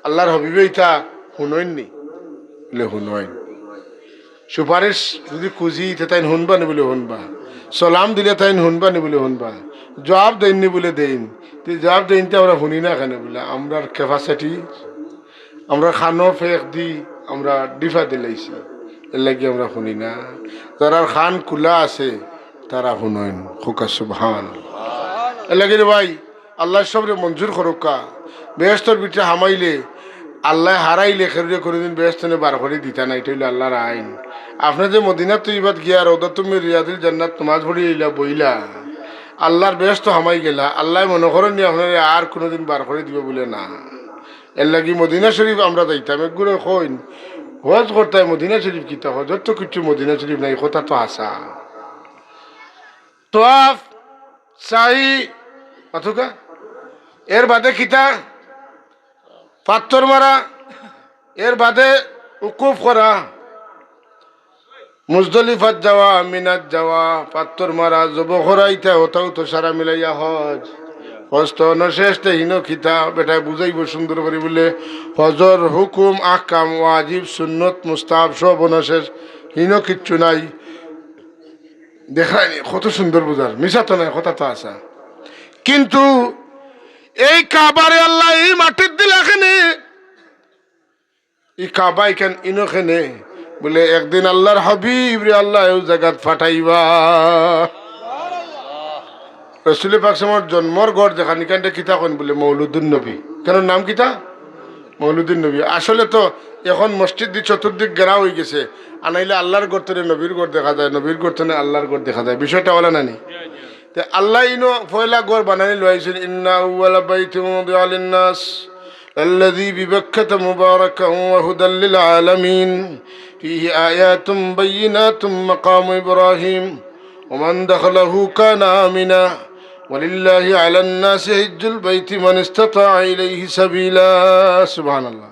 আল্লাহর হাবিবে ইতা হুনইন নি? বুলে, "হুনইন।" সুপারিশ যুদি খুজি, তে তাইন হুনবা নি? বুলে, "হুনবা।" সালাম দিলে তাইন হুনবা নি? বুলে, "হুনবা।" জুয়াব দেইন নি? বুলে, "দেইন।" তে জুয়াব দেইন তে আমরা হুনি না কেনে? বুলে, "আমরার capacity, আমরা কানো ফেক দি, আমরা ডিফা দিলাইছি।" এর লাগি আমরা হুনি না। যারার কান খুলা আছে, তারা হুনইন। কউক্কা সুবহান। এর লাগি রে ভাই, আল্লায় সবরে মঞ্জুর করউক্কা। বেহেস্তর ভিতরে হামাইলে, আল্লায় হারাইলে কেউরে কুনুদিন বেহেস্ত থনে বার করি দিতা নায়, ইটা অইলো আল্লার আইন। আপনে যে মদিনা তৈয়বাত গিয়া রওদাতুম মিন রিয়াদিল জান্নাত নমাজ পড়ি আইলা, বইলা, আল্লার বেহেস্ত হামাই গেলা, আল্লায় মনো করইন নি আপনারে আর কুনুদিন বার করি দিবা বুলে? না। এর লাগি মদিনা শরিফ আমরা যাইতাম। একগুরে কইন, হজ করতায় মদিনা শরিফ কিতা? হজর তো কিচ্ছু মদিনা শরিফ নাই, কথা তো হাছা। তোয়াফ, সাই, অথবা এর বাদে কিতা? পাত্তর মারা, এর বাদে উকুফ করা, মুজদলিফাত যাওয়া, মিনাত যাওয়া, পাত্তর মারা, জবো করা, ইতা অতাউ তো সারা মিলাইয়া হজ। হজ তো অনো শেষ, তে হিনো কিতা? বেটায় বুঝাইবো সুন্দর করি বুলে, হজর হুকুম, আহকাম, ওয়াজিব, সুন্নত, মুস্তাহাব সব অনো শেষ, হিনো কিচ্ছু নাই। দেখরায়নি কত সুন্দর বুঝার, মিছা তো নায়, কথা তো হাছা। কিন্তু এই কাবারে আল্লায় ই মাটিত দিলা কেনে, ই কাবা ইখান ইনো কেনে? বুলে, একদিন আল্লার হাবিবরে আল্লায় অউ জাগাত পাঠাইবা। রসুলে পাক সাল্লাল্লাহু আলাইহি ওয়াসাল্লামর জন্মর ঘর যেখান, ইখানরে কিতা কইন? বুলে, মৌলুদুন নবী। ইখানর নাম কিতা? মৌলুদুন নবী। আসলে তো এখন মসজিদ দি চতুর্দিক ঘেরা অইগেছে, আনাইলে আল্লার ঘর থনে নবীর ঘর দেখা যায়, নবীর ঘর থনে আল্লার ঘর দেখা যায়। বিষয়টা অলা নানি? তে আল্লায় ইনো পয়লা ঘর বানানি লওয়াইছইন, "ইন্না আউওয়ালা বাইতিন উদিআ লিন্নাস লাল্লাযী বিবাক্কাতা মুবারাকান ওয়া হুদাল লিল আলামিন, ফীহি আয়াতুম বাইয়িনাতুম মাকামু ইব্রাহিম, ওয়া মান দাখালাহু কানা আমিনা, ওয়া লিল্লাহি আলান নাসি হিজ্জুল বাইতি মান ইসতাতাআ ইলাইহি সাবিলা।" সুবহানাল্লাহ।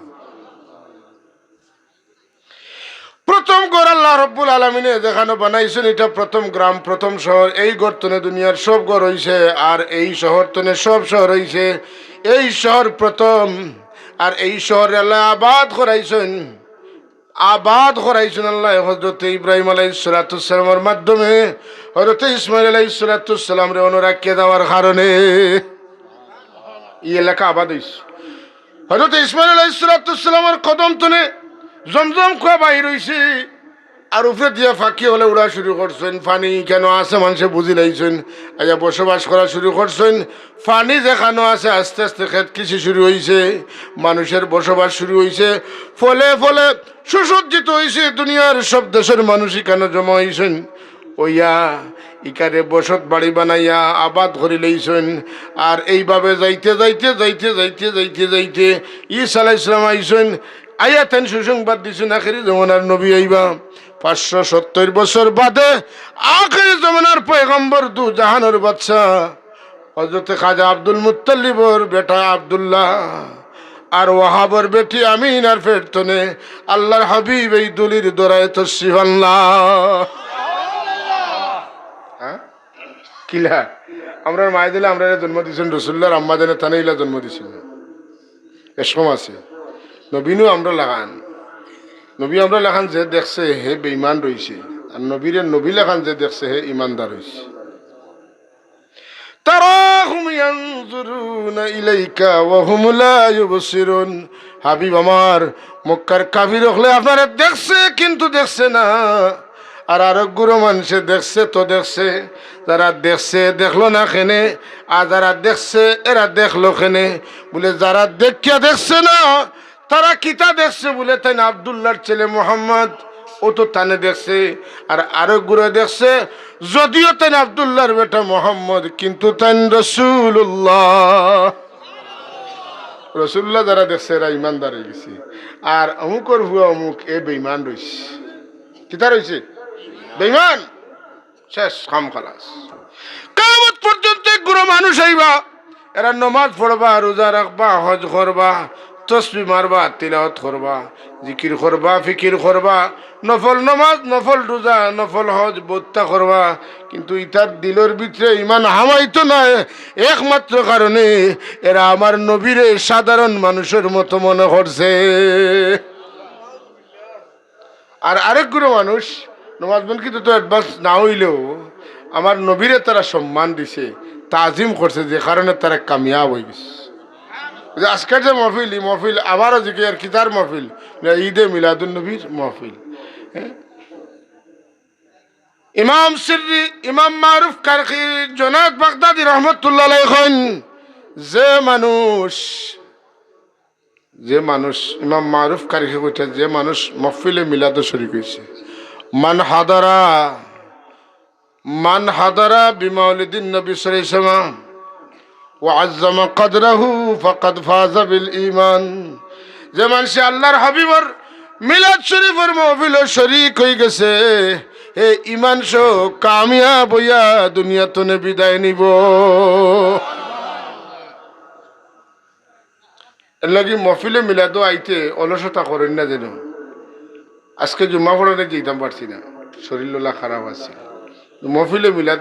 প্রথম ঘর আল্লাহ রব্বুল আলামিনে যেখানো বানাইছইন, ইটা প্রথম গ্রাম, প্রথম শহর। এই ঘর থনে দুনিয়ার সব ঘর অইছে, আর এই শহর থনে সব শহর অইছে। এই শহর প্রথম, আর এই শহররে আল্লায় আবাদ করাইছইন, আবাদ করাইছইন আল্লায় হজরতে ইব্রাহিম আলাইহিস সালাতু ওয়াস সালামর মাধ্যমে। হজরতে ইসমাইল আলাইহিস সালাতু ওয়াস সালামরে অনো রাখিয়া যাওয়ার কারণে ই এলাকা আবাদ অইছে। হজরতে ইসমাইল আলাইহিস সালাতু ওয়াস সালামর কদম থনে জমজম কুয়া বাইর অইছে, আর উপরে দিয়া পাখি অকলে উড়া শুরু করছইন। পানি কেনে আছে মানষে বুঝিলাইছইন, আইয়া বসবাস করা শুরু করছইন। পানি যেখানো আছে আস্তে আস্তে খেত কৃষি শুরু অইছে, মানুষের বসবাস শুরু অইছে। ফলে ফলে সুসজ্জিত অইছে, দুনিয়ার সব দেশর মানুষ ইখানো জমা অইছইন। অইয়া ইখানে বসত বাড়ি বানাইয়া আবাদ করিলাইছইন। আর এইভাবে যাইতে যাইতে যাইতে যাইতে যাইতে যাইতে ঈসা আলাইহিস সালাম আইছইন, আইয়া তাইন সুসংবাদ দিছইন, আখেরি জমানার নবী আইবা। পাঁচশো সত্তইর বছর বাদে আখেরি জমানার পয়গম্বর, দু জাহানর বাদশা হজরতে খাজা আব্দুল মুত্তালিবর বেটা আব্দুল্লাহ আর ওয়াহাবর বেটি আমিনার পেট থনে আল্লার হাবিব এই ধুলির ধরায় তশরিফ আনলা। হ্যাঁ? কিলা? আমরার মায়ে দিলে আমরারে জন্ম দিছইন, রসুলুল্লাহর আম্মা জানে তানে ইলা জন্ম দিছইন। এরকম আছে। নবীনু আমরার লাখান। নবী আমরার লাখান যে দেখছে হে বেঈমান রইছে, আর নবীরে নবী লাখান যে দেখছে হে ইমানদার অইছে। তারাহুম ইয়ানজুরুনা ইলাইকা ওয়া হুম লা ইউবসিরুন। হাবিব আমার, মক্কার কাফির অকলে আপনারে দেখছে কিন্তু দেখছে না। আর আরক গুরু মানষে দেখছে তো দেখছে, যারা দেখছে দেখলো না কেনে, আর যারা দেখছে এরা দেখলো কেনে? বুলে, যারা দেখিয়া দেখছে না, তারা কিতা দেখছে? বুলে, তাইন আব্দুল্লাহর ছেলে মোহাম্মদ, অউ তো তানে দেখছে। আর আরক গুরু দেখছে, যদিও তাইন আব্দুল্লাহর বেটা মোহাম্মদ, কিন্তু তাইন রসুলুল্লাহ। রসুলুল্লাহ যারা দেখছে এরা ইমানদার অইগেছে। আর অমুকর পুয়া অমুক, এ বেঈমান রইছে। কিতা রইছে? বেঈমান। শেষ, কাম খালাস। কিয়ামত পর্যন্ত এক গুরু মানুষ আইবা, এরা নমাজ পড়বা, রোজা রাখবা, হজ করবা, তসবি মারবা, তিলাওয়াত করবা, জিকির করবা, ফিকির করবা, নফল নমাজ, নফল রোজা, নফল হজ বউত্তা করবা, কিন্তু ইতার দিলর ভিতরে ইমান হামাইতো নায়। একমাত্র কারণে এরা আমার নবীরে সাধারণ মানুষর মতো মনে করছে। আর আরক গুরু মানুষ নমাজ বন্দী তো, তো advance না অইলেও আমার নবীরে তারা সম্মান দিছে, তাজিম করছে, যে কারণে তারা কামিয়াব অইগেছে। যে আজকের যে মহফিল, ই মহফিল আবারও জিকির আর কিতার মহফিল? না, ঈদে মিলাদুন নবীর মহফিল। হ্যাঁ? ইমাম সিররি, ইমাম মারুফ কারখি, জুনায়েদ বাগদাদি রহমতুল্লাহ আলাইহি কইন, যে মানুষ, যে মানুষ, ইমাম মারুফ কারখি কইতা, যে মানুষ মহফিলে মিলাদো শরিক অইছে, মান হাদারা, মান হাদারা বিমাউলিদিন নবী সাল্লাল্লাহু আলাইহি ওয়াসাল্লাম ওয়া আযযামা কদরাহু ফাকাদ ফাযা বিল ঈমান। যে মানষে আল্লার হাবিবর মিলাদ শরিফর মহফিলো শরিক অইগেছে, হে ঈমান সহ কামিয়াব অইয়া দুনিয়া তনে বিদায় নিবো। এরলাগি মহফিলে মিলাদো আইতে অলসতা করইন না যেন। আজকে জুম্মা পড়ানিত যাইতাম পারছি না, শরীর ললা খারাপ আছিল। মহফিলে মিলাদ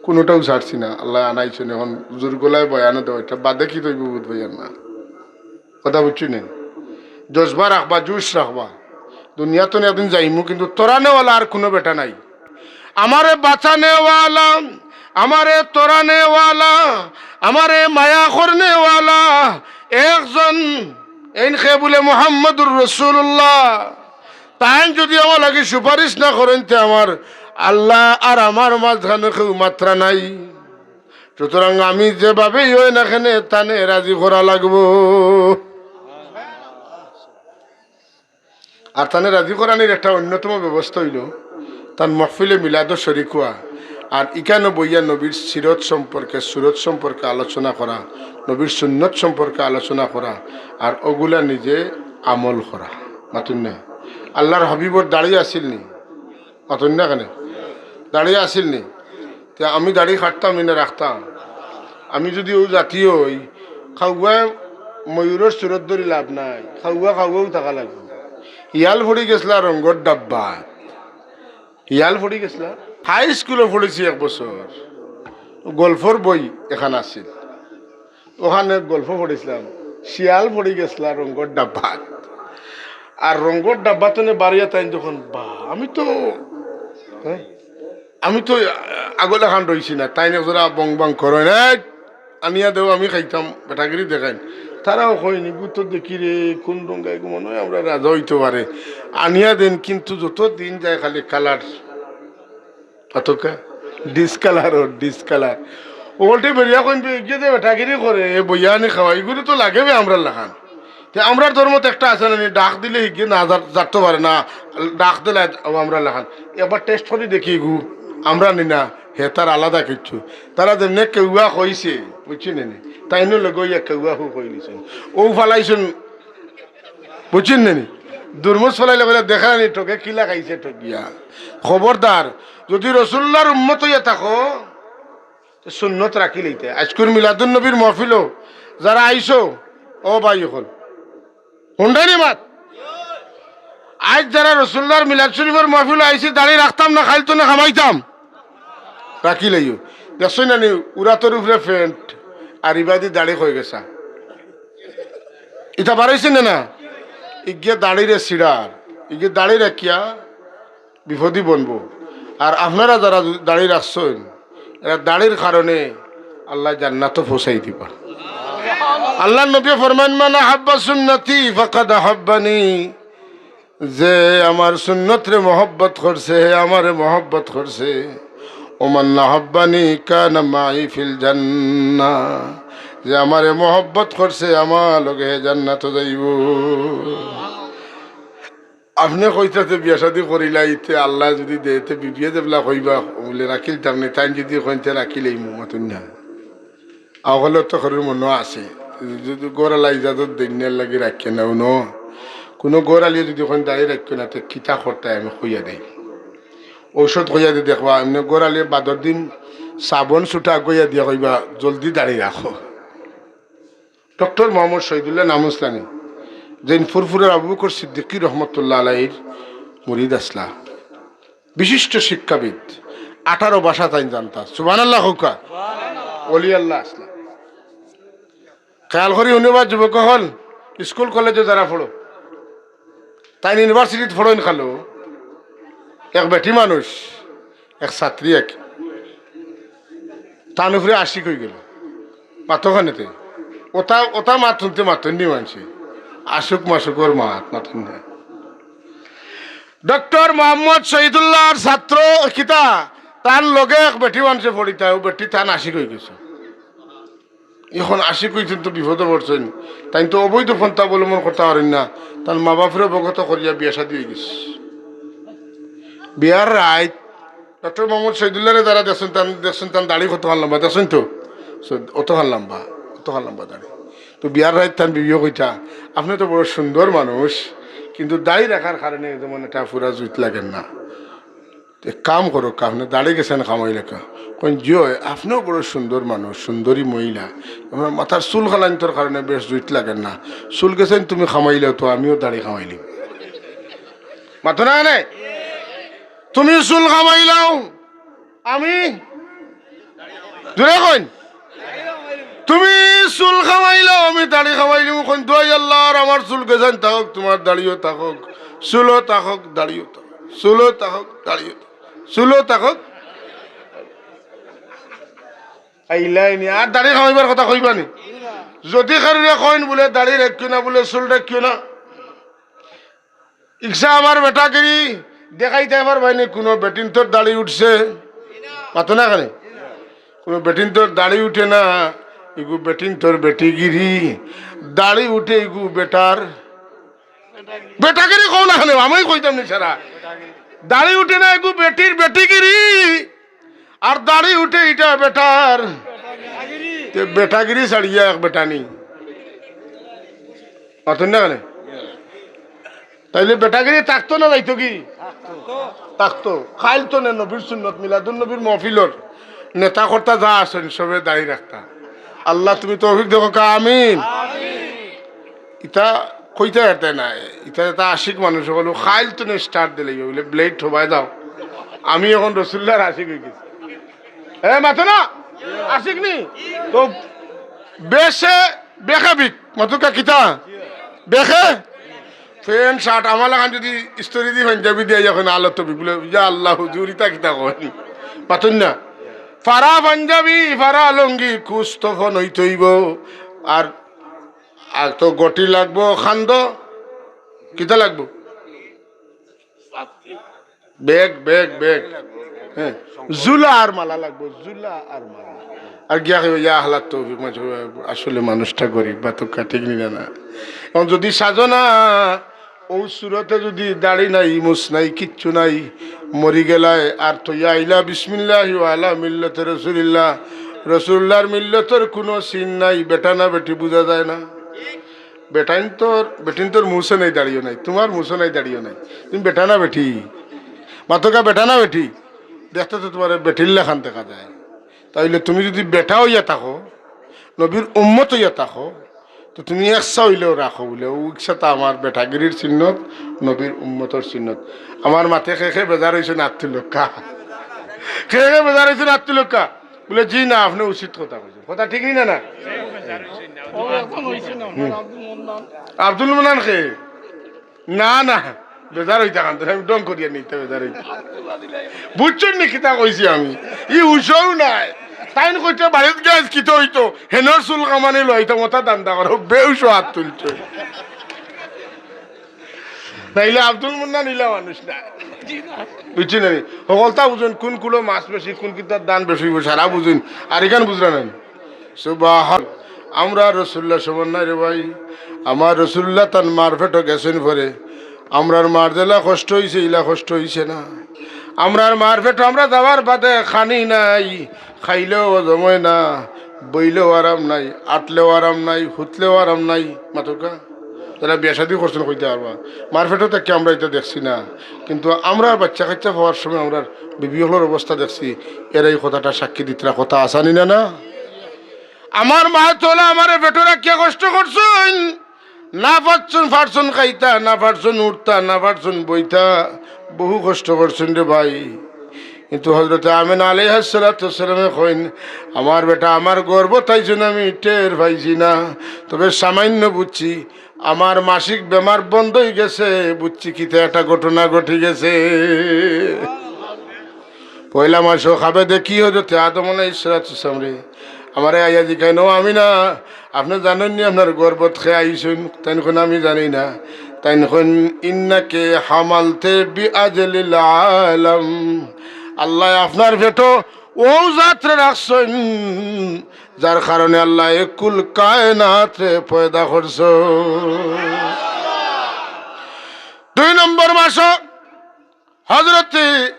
কুনুটাউ ছাড়ছি না। আল্লায় আনাইছইন, অখন জোর গলায় বয়ানও দেওয়া, ইটা বাদে কিতা অইবো বুঝ পাইয়ার না। কথা বুঝছইন নি? জজবা রাখবা, জোশ রাখবা। দুনিয়া তনে একদিন যাইমু, কিন্তু তরানেওয়ালা আর কুনু বেটা নাই। আমারে বাঁচানেওয়ালা, আমারে তরানেওয়ালা, আমারে মায়া করনেওয়ালা একজন, এইন কে বুলে মুহাম্মদুর রাসূলুল্লাহ। তাইন যুদি আমার লাগি সুপারিশ না করইন, তে আমার আল্লা আর আমার মাঝখানো কেউ মাতরা নাই। সুতরাং আমি যেভাবেই অই না কেনে, তানে রাজি করা লাগবো। আর তানে রাজি করানির একটা অন্যতম ব্যবস্থা অইলো, তান মহফিলে মিলাদো শরিক অওয়া, আর ইকানো বইয়া নবীর সিরত সম্পর্কে, সুরত সম্পর্কে আলোচনা করা, নবীর সুন্নত সম্পর্কে আলোচনা করা, আর অগুলা নিজে আমল করা। মাতুন না? আল্লার হাবিবর দাড়ি আছিল নি? মাতুন না কেনে? দাড়ি আছিল নি? তে আমি দাড়ি কাটতাম নি না রাখতাম? আমি যুদি অউ জাতি অই, খাওয়ায় ময়ূরর সুরত ধরি লাভ নাই, খাওয়া খাওয়াউ থাকা লাগবো। হিয়াল পড়ি গেছলা রঙ্গর ডাব্বাত, হিয়াল পড়ি গেছলা। হাই স্কুলো পড়ছি এক বছর, গল্পর বই এখান আছিল, অখানো গল্প পড়ছিলাম, শিয়াল পড়ি গেছলা রঙ্গর ডাব্বাত। আর রঙ্গর ডাব্বা তনে বারইয়া তাইন তখন, বা, আমি তো, হ্যাঁ, আমি তো আগলাখান রইছি না, তাইন একজরা বং বং করইন, "এই, আনিয়া দেও, আমি খাইতাম", বেটাগিরি দেখাইন। তারাও কইন, "ইগু তো দেখি রে, কুন রঙ্গা, ইগু মনো অয় আমরার রাজা অইতো পারে, আনিয়া দেইন", কিন্তু যত দিন যায় খালি কালার, অতকা ডিসকালার অর, ডিসকালার। অকলতে বেরিয়া কইন, "বে, ইগিয়ে যে বেটাগিরি করে, এ বইয়া আনি খাওয়ায়, ইগুরে তো লাগে বে আমরার লাখান।" তে আমরার ধর্মত একটা আছে না নি, ডাক দিলে হিগিয়ে না জার-, জারতো পারে না, ডাক দিলে অউ আমরার লাখান। একবার টেস্ট করি দেখি ইগু, আমরা নি না, হে তার আলাদা কিচ্ছু। তারা যেমনে কেউয়া কইছে, বুঝছইন নি? তাইনও লগে অইয়া কেউয়া হু কইলিছইন। অউ ফালাইছইন, বুঝছইন নি? দুরমুজ ফালাইলে বলে, "দেখা নি ঠগে কিলা খাইছে ঠগিয়া।" খবরদার, যুদি রসুলুল্লাহর উম্মত অইয়া থাকো, তে সুন্নত রাখিলাইতে। আইজকুর মিলাদুন নবীর মহফিলো যারা আইছো, ও ভাই অকল, হুনরায় নি মাত? আইজ যারা রসুলুল্লাহর মিলাদ শরিফর মহফিলো আইছি, দাড়ি রাখতাম না, কাইল তনে কামাইতাম, রাখিলাইও। দেখছইন না নি, উরাতর উপরে প্যান্ট, আর ইবাদি দাড়ি অইগেছে। ইতা বারইছে না, না? ইগিয়ে দাড়িরে ছিড়ার, ইগিয়ে দাড়ি রাখিয়া বিপদি বনবো। আর আপনারা যারা দাড়ি রাখছইন, এরা দাড়ির কারণে আল্লায় জান্নাতো পৌঁছাই দিবা। আল্লার নবীয়ে ফরমাইন, "মান আহাব্বা সুন্নতি ফাকাদ আহাব্বানি।" যে আমার সুন্নতরে মহব্বত করছে, হে আমারে মহব্বত করছে। "ওমান আহাব্বানি কানা মাই ফিল জান্নাহ।" যে আমারে মহব্বত করছে, আমার লগে হে জান্নাতো যাইবো। আপনে কইতা তে বিয়া শাদি করিলাইতে, আল্লায় যুদি দেইতে বিবিয়ে যেবলা কইবা, বুলে রাখিলতাম নি, তাইন যুদি কইন তে রাখিলাইমু, মাতুন না। আওকালো তো করুর মনো আছে, যুদি ঘরআলা ইজাজত দেইন না, এরলাগি রাখিয়া না, হুনো। কুনু ঘরআলিয়ে যুদি কইন দাড়ি রাখিও না, তে কিতা করতায় আমি কইয়া দেই। ঔষধ কইয়া দেই দেখবা, এমনে ঘরআলিয়ে বাদর দিন সাবন ছুটা গইয়া দিয়া কইবা, "জলদি দাড়ি রাখো।" ডক্টর মোহাম্মদ শহীদুল্লাহ নামুসলানি, যেইন ফুরফুরার আবু বকর সিদ্দিকী রহমতুল্লাহ আলাইহির মুরিদ আছলা, বিশিষ্ট শিক্ষাবিদ, আঠারো ভাষা তাইন জানতা। সুবহানাল্লাহ কউক্কা। ওলি আল্লাহ আছলা। খেয়াল করি হুনবা যুবক অকল, স্কুল কলেজো যারা পড়ো, তাইন ইউনিভার্সিটিত পড়ইন কালো, এক বেটি মানুষ, এক ছাত্রী, এক তান উপরে আশিক অইগেলো। মাতো খানেতে। ওতা, ওতা মাত হুনতে মাতইন নি মানষে। আশুক মাশুকর মাত মাতইন না। ডক্টর মোহাম্মদ শহীদুল্লাহর ছাত্র কিতা, তার লগে এক বেটি মানষে পড়িতা, অউ বেটি তান আশিক অইগেছে। অখন আশিক অইছইন তো বিপদো পড়ছইন, তাইন তো অবৈধ পন্থা অবলম্বন করতা পারইন না, তান মা-বাফরে অবগত করিয়া বিয়া শাদী অইগেছে। বিয়ার রাইত ডক্টর মোহাম্মদ শহীদুল্লাহরে যারা দেখছইন, তান, দেখছইন তান দাড়ি কতখান লম্বা, দেখছইন তো? So, অতখান লম্বা, অতখান লম্বা দাড়ি। তো বিয়ার রাইত তান বিবিয়ে কইতা, "আপনে তো বড় সুন্দর মানুষ, কিন্তু দাড়ি রাখার কারণে যেমন এটা পুরা জুইত লাগের না। এক কাম করউক্কা, আপনে দাড়ি গেছইন কামাইলেকা।" কইন, "জি অয়, আপনেও বড় সুন্দর মানুষ, সুন্দরী মহিলা, আপনার মাথার চুল খালাইন্তর কারণে বেশ জুইত লাগের না। চুল গেছইন তুমি কামাইলাও তো আমিও দাড়ি কামাইলিমু।" মাতো না কেনে? তুমি চুল কামাইলাও, আমি, জোরে কইন, তুমি চুল কামাইলাও, আমি দাড়ি কামাইলিমু। কইন, "দোয়াই আল্লাহর, আমার চুল গেছইন থাকউক, তুমার দাড়িও থাকউক, চুলও থাকউক, দাড়িও থাকউক, চুলও থাকউক, দাড়িও থাকউক, চুলও থাকউক।" আইলাইনি, আর দাড়ি কামাইবার কথা কইবানি? যদি কারুরে কইন বুলে দাড়ি রাখিও না, বুলে চুল রাখিও না, ইকছা আমার বেটাগিরি দেখাইতায় পারবায়নি, কুনু বেটিন্তর দাড়ি উঠছে? মাতো না কেনে? কুনু বেটিন্তর দাড়ি উঠে না, ইগু বেটিন্তর বেটিগিরি। দাড়ি উঠে ইগু বেটার। বেটাগিরি কও না কেনে, আমি কইতাম নি সারা। দাড়ি উঠে না, ইগু বেটির বেটিগিরি। আর দাড়ি উঠে ইটা বেটার। তে বেটাগিরি ছাড়িয়া এক বেটানি। মাতইন না কেনে? তাইলে বেটাগিরি থাকতো না যাইতো কি? থাকতো। কাইল তো নে নবীর সুন্নত, মিলাদুন নবীর মহফিলর নেতা কর্তা যা আছইন, সবে দাড়ি রাখতা। আল্লাহ, তুমি তৌফিক দেও, কউক্কা আমিন। ইতা কইতা পারতায় নায়, ইতা, ইতা আশিক মানুষ অকল। কাইল তো নে start দিলে বুলে, "ব্লেড হবায় দাও, আমি অখন রসুল্লাহর আশিক অইগেছি।" এ, মাতো না? আশিক নি? তো বেশে, বেখে বিক, মাতউক্কা কিতা? বেখে? প্যান্ট শার্ট, আমার লাখান যদি ইস্ত্রি দি পাঞ্জাবি দিয়া অখন আলো তবি বুলে, "ইয়া আল্লাহ হুজুর, ইতা কিতা কইন?" মাতইন না? ফাড়া পাঞ্জাবি, ফাড়া লুঙ্গি, কুছ তো ফন অইতইবো। আর, আর তো গটি লাগবো, খান্দ, কিতা লাগবো? Bag, bag, bag. হ্যাঁ, জুলা আর মালা লাগবো, জুলা আর মালা। আর গিয়া কইবো, "ইয়া আহলাত তৌফিক, মাঝে আসলে মানুষটা গরিব, মাতউক্কা ঠিক নি না?" অখন যদি সাজো না, অউ সুরতে যদি দাড়ি নাই, মুছ নাই, কিচ্ছু নাই, মরি গেলায়, আর তো ইয়া আইলা বিসমিল্লাহি ওয়া আলা মিল্লাতে রাসূলিল্লাহ, রাসূলুল্লাহর মিল্লতর কুনু চিন নাই, বেটা না বেটি বুঝা যায় না। বেটাইন্তর, বেটিন্তর মুছো নাই, দাড়িও নাই, তুমার মুছো নাই, দাড়িও নাই, তুমি বেটা না বেটি? মাতউক্কা বেটা না বেটি? দেখতে তো তুমারে বেটির লাখান দেখা যায়। তাইলে তুমি যদি বেটা অইয়া থাকো, নবীর উম্মত অইয়া থাকো, তো তুমি একছা অইলেও রাখো বুলে, অউ ইকছাটা আমার বেটাগিরির চিহ্নত, নবীর উম্মতর চিহ্নত। আমার মাতে কে কে বেজার অইছইন আত তুলউক্কা। কে কে বেজার অইছইন আত তুলউক্কা। বুলে, "জি না, আপনে উচিত কথা কইছইন।" কথা ঠিক নি না, না? আব্দুল মান্নান কে? না, না, বেজার অইতা কান্দে, আমি ঢং করিয়া নিতা বেজার অইতা। বুঝছইন নি কিতা কইছি আমি? ই হুশও নাই। তাইন কইতে বাড়িত গেছ কিতা অইতো, হেনর চুল কামানি লইতাম, অতা ধান্দা করো, বেহুশ আত তুলছো। নাইলে আব্দুল মান্নান ইলা মানুষ না। বুঝছইন নি? হকলতা বুঝইন, কুন কুলো মাছ বেশি, কুন কিতার দাম বেশি অইবো, সারা বুঝইন। আর ইখান বুঝরা নায়। সুবহান। আমরা রসুল্লাহ সমান নায় রে ভাই। আমার রসুল্লাহ তান মার পেটো গেছইন পরে, আমরার মার যেলা কষ্ট অইছে, ইলা কষ্ট অইছে না। আমরার মার পেটো আমরা যাওয়ার বাদে খানি নাই, খাইলেও হজম অয় না, বইলেও আরাম নাই, আটলেও আরাম নাই, হুতলেও আরাম নাই। মাতউক্কা? যারা বিয়া শাদী করছইন কইতা পারবা, মার পেটো থাকি আমরা ইতা দেখছি না, কিন্তু আমরার বাইচ্চা কাইচ্চা পাওয়ার সময় আমরার বিবি অকলর অবস্থা দেখছি। এরা ই কথাটা সাক্ষী দিতরা, কথা আছে নি না, না? আমার মায় তো অলা আমারে পেটো রাখিয়া কষ্ট করছইন, না পারছইন, পারছইন খাইতা, না পারছইন উঠতা, না পারছইন বইতা, বহু কষ্ট করছইন রে ভাই। কিন্তু হযরতে আমেনা আলাইহাস সালাতু ওয়াস সালামে কইন, "আমার বেটা, আমার গর্ভত আইছইন আমি টের পাইছি না, তবে সামান্য বুঝছি, আমার মাসিক বেমার বন্ধ অইগেছে, বুঝছি কিতা একটা ঘটনা ঘটি গেছে।" পয়লা মাসো খাবে দেখি হযরতে আদম আলাইহিস সালাতু ওয়াস সালামরে, আমারে আইয়া জিকাইন, "ও আমিনা, আপনে জানইন নি আপনার গর্ভত কে আইছইন?" তাইন কইন, "আমি জানি না।" তাইন কইন, "ইন্নাকে হামালতে বিআজলিল আলম।" আল্লায় আপনার পেটো অউ জাতরে রাখছইন, যার কারণে আল্লায় এ কুল কায়নাতরে পয়দা করছইন। দুই নম্বর মাসো হযরতে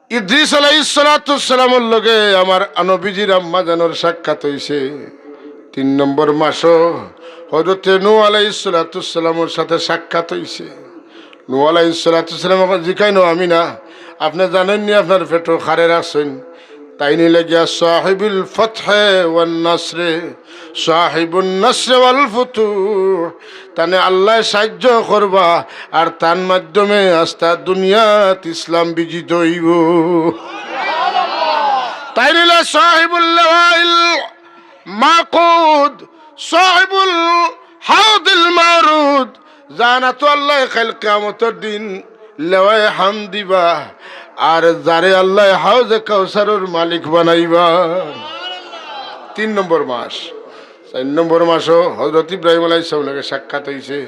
ইদ্রিস আলাইহিস সালাতু ওয়াস সালামর লগে আমার নবীজির আম্মাজানর সাক্ষাৎ অইছে। তিন নম্বর মাসো হযরতে নূহ আলাইহিস সালাতু ওয়াস সালামর সাথে সাক্ষাৎ অইছে। নূহ আলাইহিস সালাতু ওয়াস সালামে জিকাইন, "ও আমিনা, আপনে জানইন নি আপনার পেটো কারে রাখছইন?" তাইন অইলা গিয়া সাহিবুল ফতহে ওয়ান নাসরে, সাহিবুন নাসরে ওয়াল ফুতুহ। তানে আল্লায় সাইয্য করবা, আর তান মাধ্যমে আস্তা দুনিয়াত ইসলাম বিজিত অইবো। তাইন অইলা সাহিবুল লিওয়াইল মাকুদ, সাহিবুল হাউদিল মারুদ, যান আতো আল্লায় কাইল কিয়ামতর দিন লেওয়ায়ে হামদ দিবা, আর যারে আল্লায় হাউজে কাউসারর মালিক বানাইবা। তিন নম্বর মাস। চাইর নম্বর মাসো হযরত ইব্রাহিম আলাইহিস সালামর লগে সাক্ষাৎ অইছে।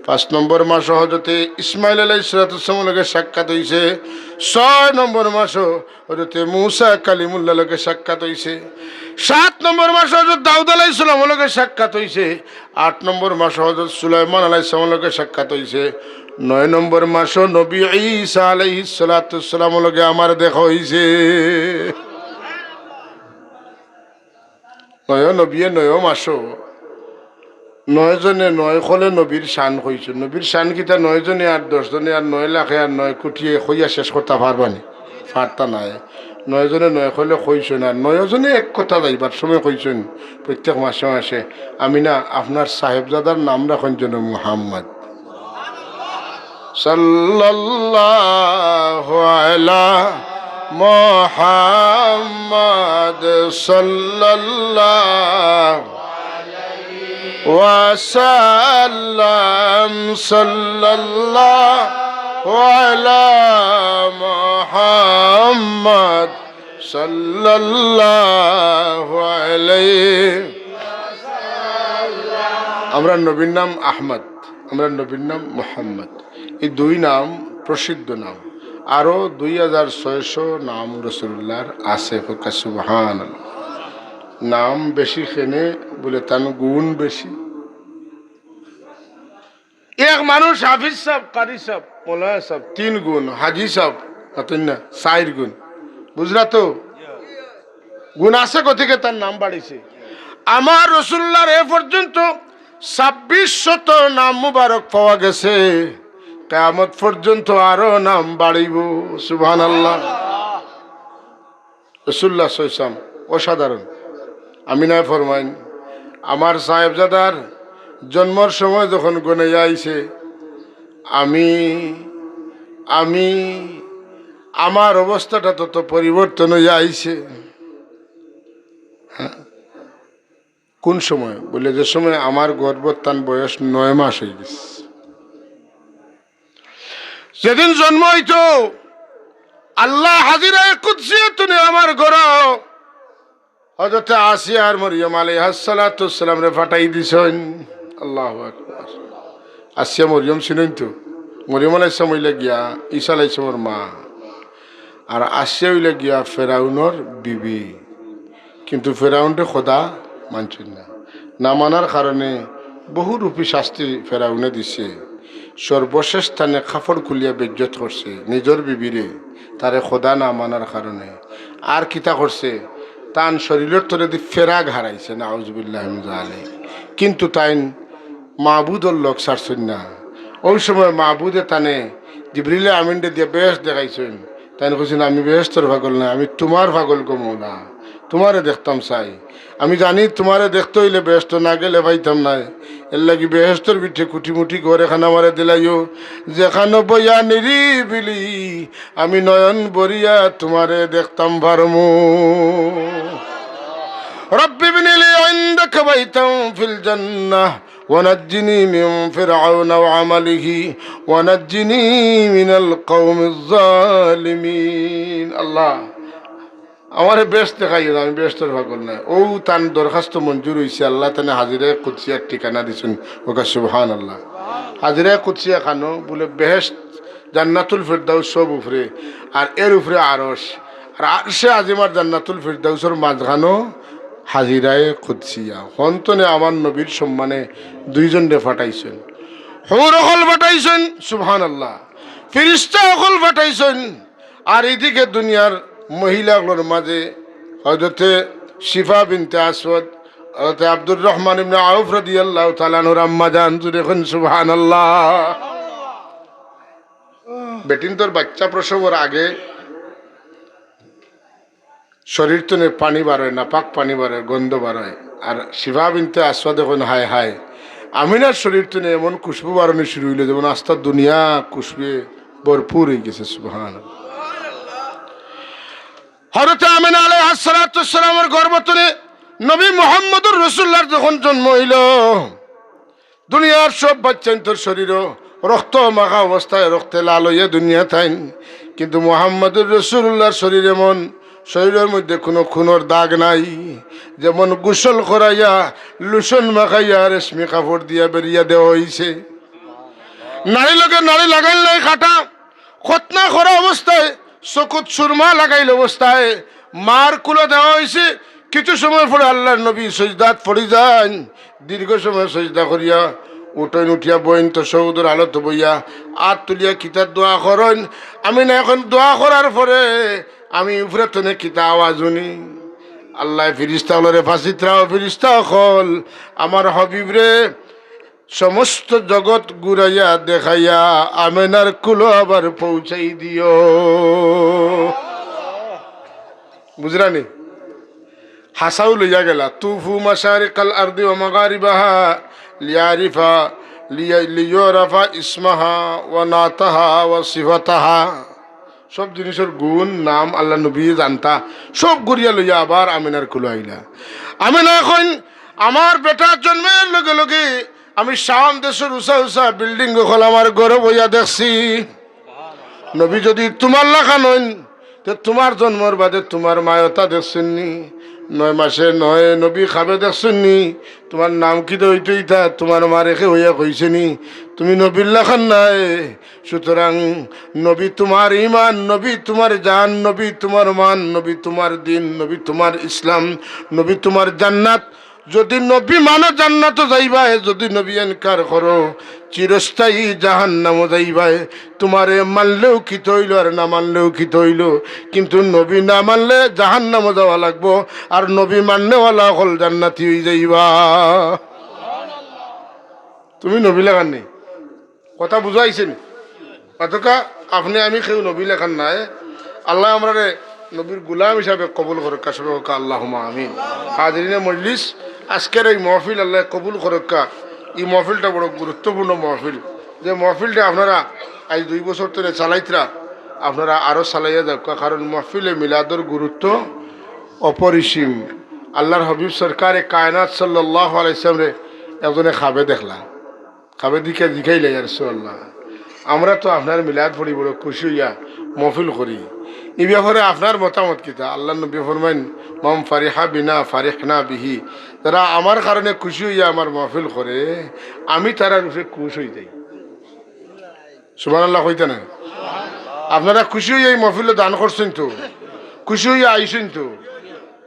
পাঁচ নম্বর মাসো হযরতে ইসমাইল আলাইহিস সালাতু ওয়াস সালামর লগে সাক্ষাৎ অইছে। ছয় নম্বর মাসো হযরতে মুসা কালিমুল্লাহর লগে সাক্ষাৎ অইছে। সাত নম্বর মাসো হযরত দাউদ আলাইহিস সালামর লগে সাক্ষাৎ অইছে। আট নম্বর মাসো হযরত সুলাইমান আলাইহিস সালামর লগে সাক্ষাৎ অইছে। নয় নম্বর মাসো নবী ঈসা আলাইহিস সালাতু ওয়াস সালামর লগে আমার দেখা অইছে। নয় নবিয়ে নয় মাসো নয় জনে নয় কলে নবীর শান কইছইন। নবীর শান কিতা নয় জনে আর দশ জনে আর নয় লাখে আর নয় কোটিয়ে কইয়া শেষ করতা পারবা নি? পারতা নায়। নয় জনে নয় কলে কইছইন, আর নয় জনে এক কথা যাইবার সময় কইছইন, প্রত্যেক মাসে মাসে, "আমিনা, আপনার সাহেবজাদার নাম রাখইন যেন মুহাম্মদ।" সাল্লাল্লাহু আলা মুহাম্মদ সাল্লাল্লাহু ওয়াসাল্লাম সাল্লাল্লাহু আলা মুহাম্মদ সাল্লাল্লাহু আলাইহি। আমরার নবীর নাম আহমদ, আমরার নবীর নাম মুহাম্মদ। এই দুই নাম প্রসিদ্ধ নাম। আরো দুই হাজার ছয়শো নাম রাসূলুল্লাহর আছে। কউক্কা সুবহানাল্লাহ। নাম বেশি কেনে বুলে তান গুণ বেশি। এক মানুষ হাফিজ সাব, কারি সাব, মৌলানা সাব, তিন গুণ, হাজি সাব, মাতইন না, চাইর গুণ। বুঝরা তো? গুণ আছে, গতিকে তান নাম বাড়িছে। আমার রাসূলুল্লাহর এ পর্যন্ত ছাব্বিশ শত নাম মুবারক পাওয়া গেছে। কিয়ামত পর্যন্ত আরো নাম বাড়িবো। সুবহানাল্লাহ। রাসূলুল্লাহ সাল্লাল্লাহু আলাইহি ওয়াসাল্লাম অসাধারণ। আমিনায় ফরমাইন, "আমার সাহেবজাদার জন্মর সময় যখন গনাইয়া আইছে, আমি, আমি, আমার অবস্থাটা তত পরিবর্তন অইয়া আইছে।" হ্যাঁ? কোন সময়? বুলে, "যে সময় আমার গর্ভত তান বয়স নয় মাস অইগেছে।" যেদিন জন্ম অইতো, আল্লায় হাজিরায়ে কুদসিয়ত থনে আমার ঘরো হযরতে আসিয়া আর মরিয়ম আলাইহাস সালাতু ওয়াস সালামরে পাঠাই দিছইন। আল্লাহু আকবার। আসিয়া মরিয়ম চিনইন তো? মরিয়ম আলাইহিস সালাম অইলা গিয়া ঈসা আলাইহিস সালামর মা। আর আসিয়া অইলা গিয়া ফেরাউনর বিবি। কিন্তু ফেরাউনরে খোদা মানছইন না। না মানার কারণে বহুরূপী শাস্তি ফেরাউনে দিছে। সর্বশেষ তানে কাপড় খুলিয়া বেইজ্জত করছে নিজর বিবিরে, তারে খোদা না মানার কারণে। আর কিতা করছে? তান শরীরর তলেদি ফেরাক হারাইছে, নাউজুবিল্লাহি মিন জালিক। কিন্তু তাইন মাবুদর লগ ছাড়ছইন না। অউ সময় মাবুদে তানে জিবরিলে আমিনরে দিয়া বেহেশত দেখাইছইন। তাইন কইছইন, "আমি বেহেশতর পাগল নায়, আমি তুমার পাগল গো মৌলা, তুমারে দেখতাম চাই। আমি জানি তুমারে দেখতে অইলে বেহেশতো না গেলে পাইতাম নায়। এরলাগি বেহেশতর ভিতরে কুটিমুটি ঘর এখান আমারে দিলাইও, যেখানো বইয়া নিরিবিলি আমি নয়ন ভরিয়া তুমারে দেখতাম পারমু।" رب ابن لي عندك بيتا في الجنة ونجني من فرعون وعمله ونجني من القوم الظالمين। আল্লাহ, আমারে বেহেশত দেখাইও না, আমি বেহেশতর পাগল নায়। অউ তান দরখাস্ত মঞ্জুর অইছে, আল্লায় তানে হাজিরায়ে কুদসিয়ার ঠিকানা দিছইন। কউক্কা সুবহানাল্লাহ। হাজিরায়ে কুদসিয়া খানো বুলে বেহেশত, জান্নাতুল ফিরদাউস সব উপরে, আর এর উপরে আরশ, আর আরশে আজিম আর জান্নাতুল ফিরদাউসর মাঝখানো হাজিরায়ে কুদসিয়া। হনতনে আমার নবীর সম্মানে দুইজনরে ফাটাইছইন, হুর অকল ফাটাইছইন, সুবহানাল্লাহ, ফিরিস্তা অকল ফাটাইছইন। আর ইদিকে দুনিয়ার মহিলা অকলর মাঝে হযরতে শিফা বিনতে আসওয়াদ, হযরতে আব্দুর রহমান ইবনে আউফ রাদিয়াল্লাহু তাআলা আনহুর আম্মা জান, জুরে কইন সুবহানাল্লাহ। বেটিন্তর বাচ্চা প্রসবর আগে শরীর তনে পানি বারয়, নাপাক পানি বারয়, গন্ধ বারয়। আর শিফা বিনতে আসওয়াদে কইন, "হায় হায়, আমিনার শরীর তনে এমন খুশবু বারনি শুরু অইলো, যেমন আস্তা দুনিয়া খুশবুয়ে ভরপুর অইগেছে।" সুবহানাল্লাহ। হযরতে আমিনা আলাইহাস সালাতু ওয়াস সালামর গর্ভ তনে নবী মুহাম্মদুর রাসূলুল্লাহর যখন জন্ম অইলো, দুনিয়ার সব বাচ্চাইন্তর শরীরও রক্ত মাখা অবস্থায়, রক্তে লাল অইয়া দুনিয়াত আইন, কিন্তু মুহাম্মদুর রাসূলুল্লাহর শরীর এমন, শরীরর মধ্যে কুনু খুনর দাগ নাই। যেমন গোসল করাইয়া, লোশন মাখাইয়া, রেশমি কাপড় দিয়া বেড়িয়া দেওয়া অইছে। নাড়ি লগে নাড়ি লাগাইল নাই কাটা, খতনা করা অবস্থায়, চকুত সুরমা লাগাইল অবস্থায় মার কুলো দেওয়া অইছে। কিছু সময় পরে আল্লাহর নবী সজদাত পড়ি যাইন। দীর্ঘ সময় সজদা করিয়া উঠইন, উঠিয়া বইন, তশাহুদর হালত বইয়া আত তুলিয়া কিতা দোয়া করইন। আমিনায় কইন, "দোয়া করার পরে আমি উপরে তনে কিতা আওয়াজ হুনি?" আল্লায় ফিরিস্তা অকলরে ফাঁসিত রাও, ফিরিস্তা অকল, আমার হাবিবরে সমস্ত জগৎ ঘুরাইয়া দেখাইয়া আমেনার কুলো আবার পৌঁছাই দিও। বুঝরানি? হাছাউ লইয়া গেলা, "তুফু মাশারিকাল আরদি ওয়া মাগারিবাহা লিয়ারিফা, লিয়া-, লিয়ুরাফা ইসমাহা ওয়া নাতাহা ওয়া সিফাতাহা।" সব জিনিসর গুণ, নাম আল্লাহর নবী জানতা, সব ঘুরিয়া লইয়া আবার আমিনার কুলো আইলা। আমিনায় কইন, "আমার বেটার জন্মের লগে লগে আমি শাম দেশর উঁচা উঁচা বিল্ডিং অকল আমার ঘরো বইয়া দেখছি। নবী যদি তুমার লাখান অইন, তে তুমার জন্মর বাদে তুমার মায় অতা দেখছইন নি? নয় মাসে নয় নবী খাবে দেখছইন নি? তুমার নাম কিতা অইতো ইতা তুমার মারে কেউ অইয়া কইছে নি? তুমি নবীর লাখান নায়।" সুতরাং নবী তুমার ইমান, নবী তুমার জান, নবী তুমার মান, নবী তুমার দিন, নবী তুমার ইসলাম, নবী তুমার জান্নাত। যদি নবী মানো জান্নাতো যাইবায়, যদি নবী এনকার করো চিরস্থায়ী জাহান্নামো যাইবায়। তুমারে মানলেও কিতা অইলো আর না মানলেও কিতা অইলো, কিন্তু নবী না মানলে জাহান্নামো যাওয়া লাগবো, আর নবী মাননেওয়ালা অকল জান্নাতি অইযাইবা। তুমি নবী লাখান নি? কথা বুঝা আইছে নি? অতকা আপনে আমি কেউ নবী লাখান নায়। আল্লায় আমরারে নবীর গুলাম হিসাবে কবুল করউক্কা, সবে কউক্কা আল্লাহুম্মা আমিন। হাজিরিনে মজলিস, আজকের এই মহফিল আল্লায় কবুল করউক্কা। ই মহফিলটা বড় গুরুত্বপূর্ণ মহফিল, যে মহফিলটা আপনারা আইজ দুই বছর ধরে চালাইতরা, আপনারা আরো চালাইয়া যাউক্কা, কারণ মহফিলে মিলাদর গুরুত্ব অপরিসীম। আল্লাহর হাবিব সরকারে কায়নাত সাল্লাল্লাহু আলাইহি ওয়াসাল্লামরে একজনে খাবে দেখলা, খাবে দেখিয়া জিকাইলা, "ইয়া রাসূলুল্লাহ, আমরা তো আপনার মিলাদ পড়ি বড় খুশি অইয়া মহফিল করি, ই ব্যাপারে আপনার মতামত কিতা?" আল্লাহর নবী ফরমাইন, "মান ফারিহা বিনা ফারিহনা বিহি।" যারা আমার কারণে খুশি অইয়া আমার মহফিল করে, আমি তারার উপরে খুশ অইযাই। সুবহানাল্লাহ কইতা না? আপনারা খুশি অইয়া ই মহফিলো দান করছইন তো, খুশি অইয়া আইছইন তো,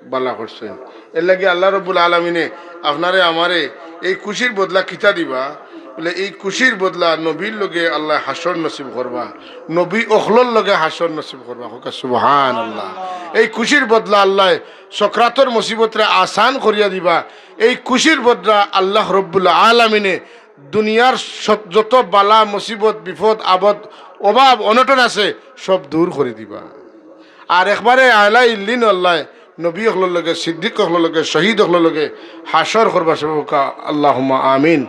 বালা করছইন। এরলাগি আল্লাহ রব্বুল আলামিনে আপনারে আমারে এই খুশির বদলা কিতা দিবা? বলে, এই খুশির বদলা নবীর লগে আল্লায় হাশর নসিব করবা, নবী অকলর লগে হাশর নসিব করবা। কউক্কা সুবহানাল্লাহ। এই খুশির বদলা আল্লায় সকরাতর মুসিবতরে আসান করিয়া দিবা। এই খুশির বদলা আল্লাহ রব্বুল আলামিনে দুনিয়ার সব, যত বালা, মুসিবত, বিপদ, আপদ, অভাব, অনটন আছে, সব দূর করি দিবা। আর একবারে আলা ইল্লিন আল্লায় নবী অকলর লগে, সিদ্দিক অকলর লগে, শহীদ অকলর লগে হাশর করবা। সবে কউক্কা আল্লাহুম্মা আমিন।